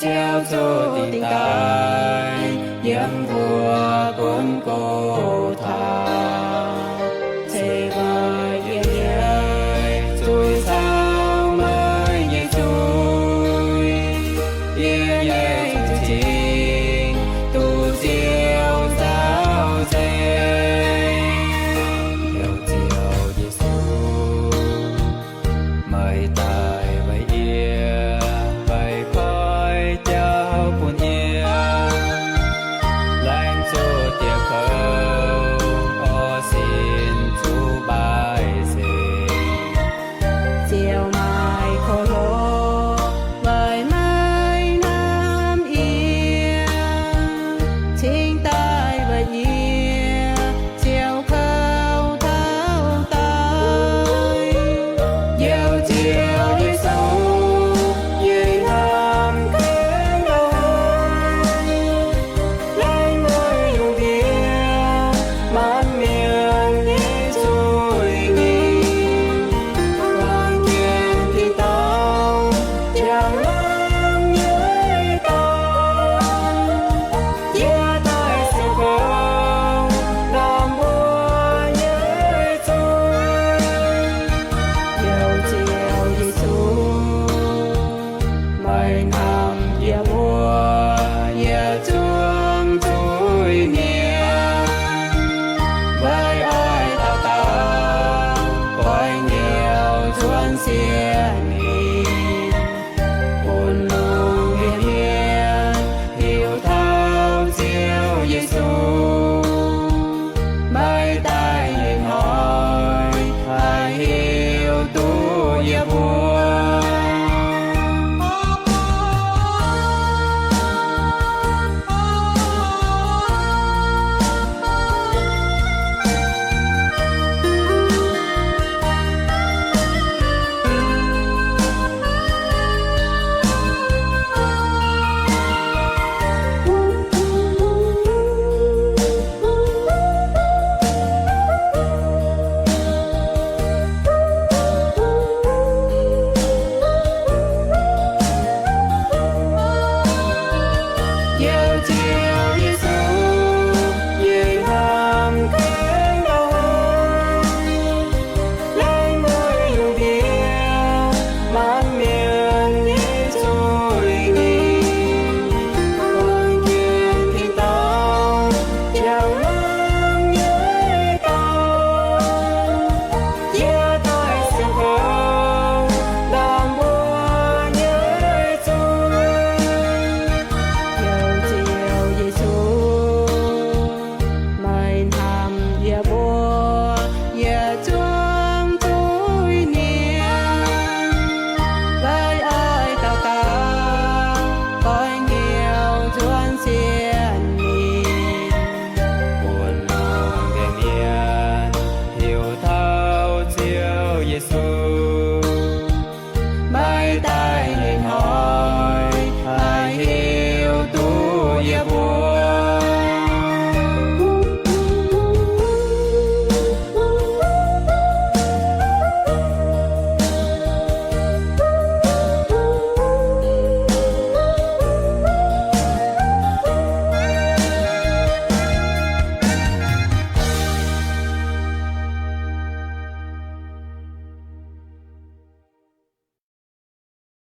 Ziouv zuqc dingc daaih yiem mbuo buonv go.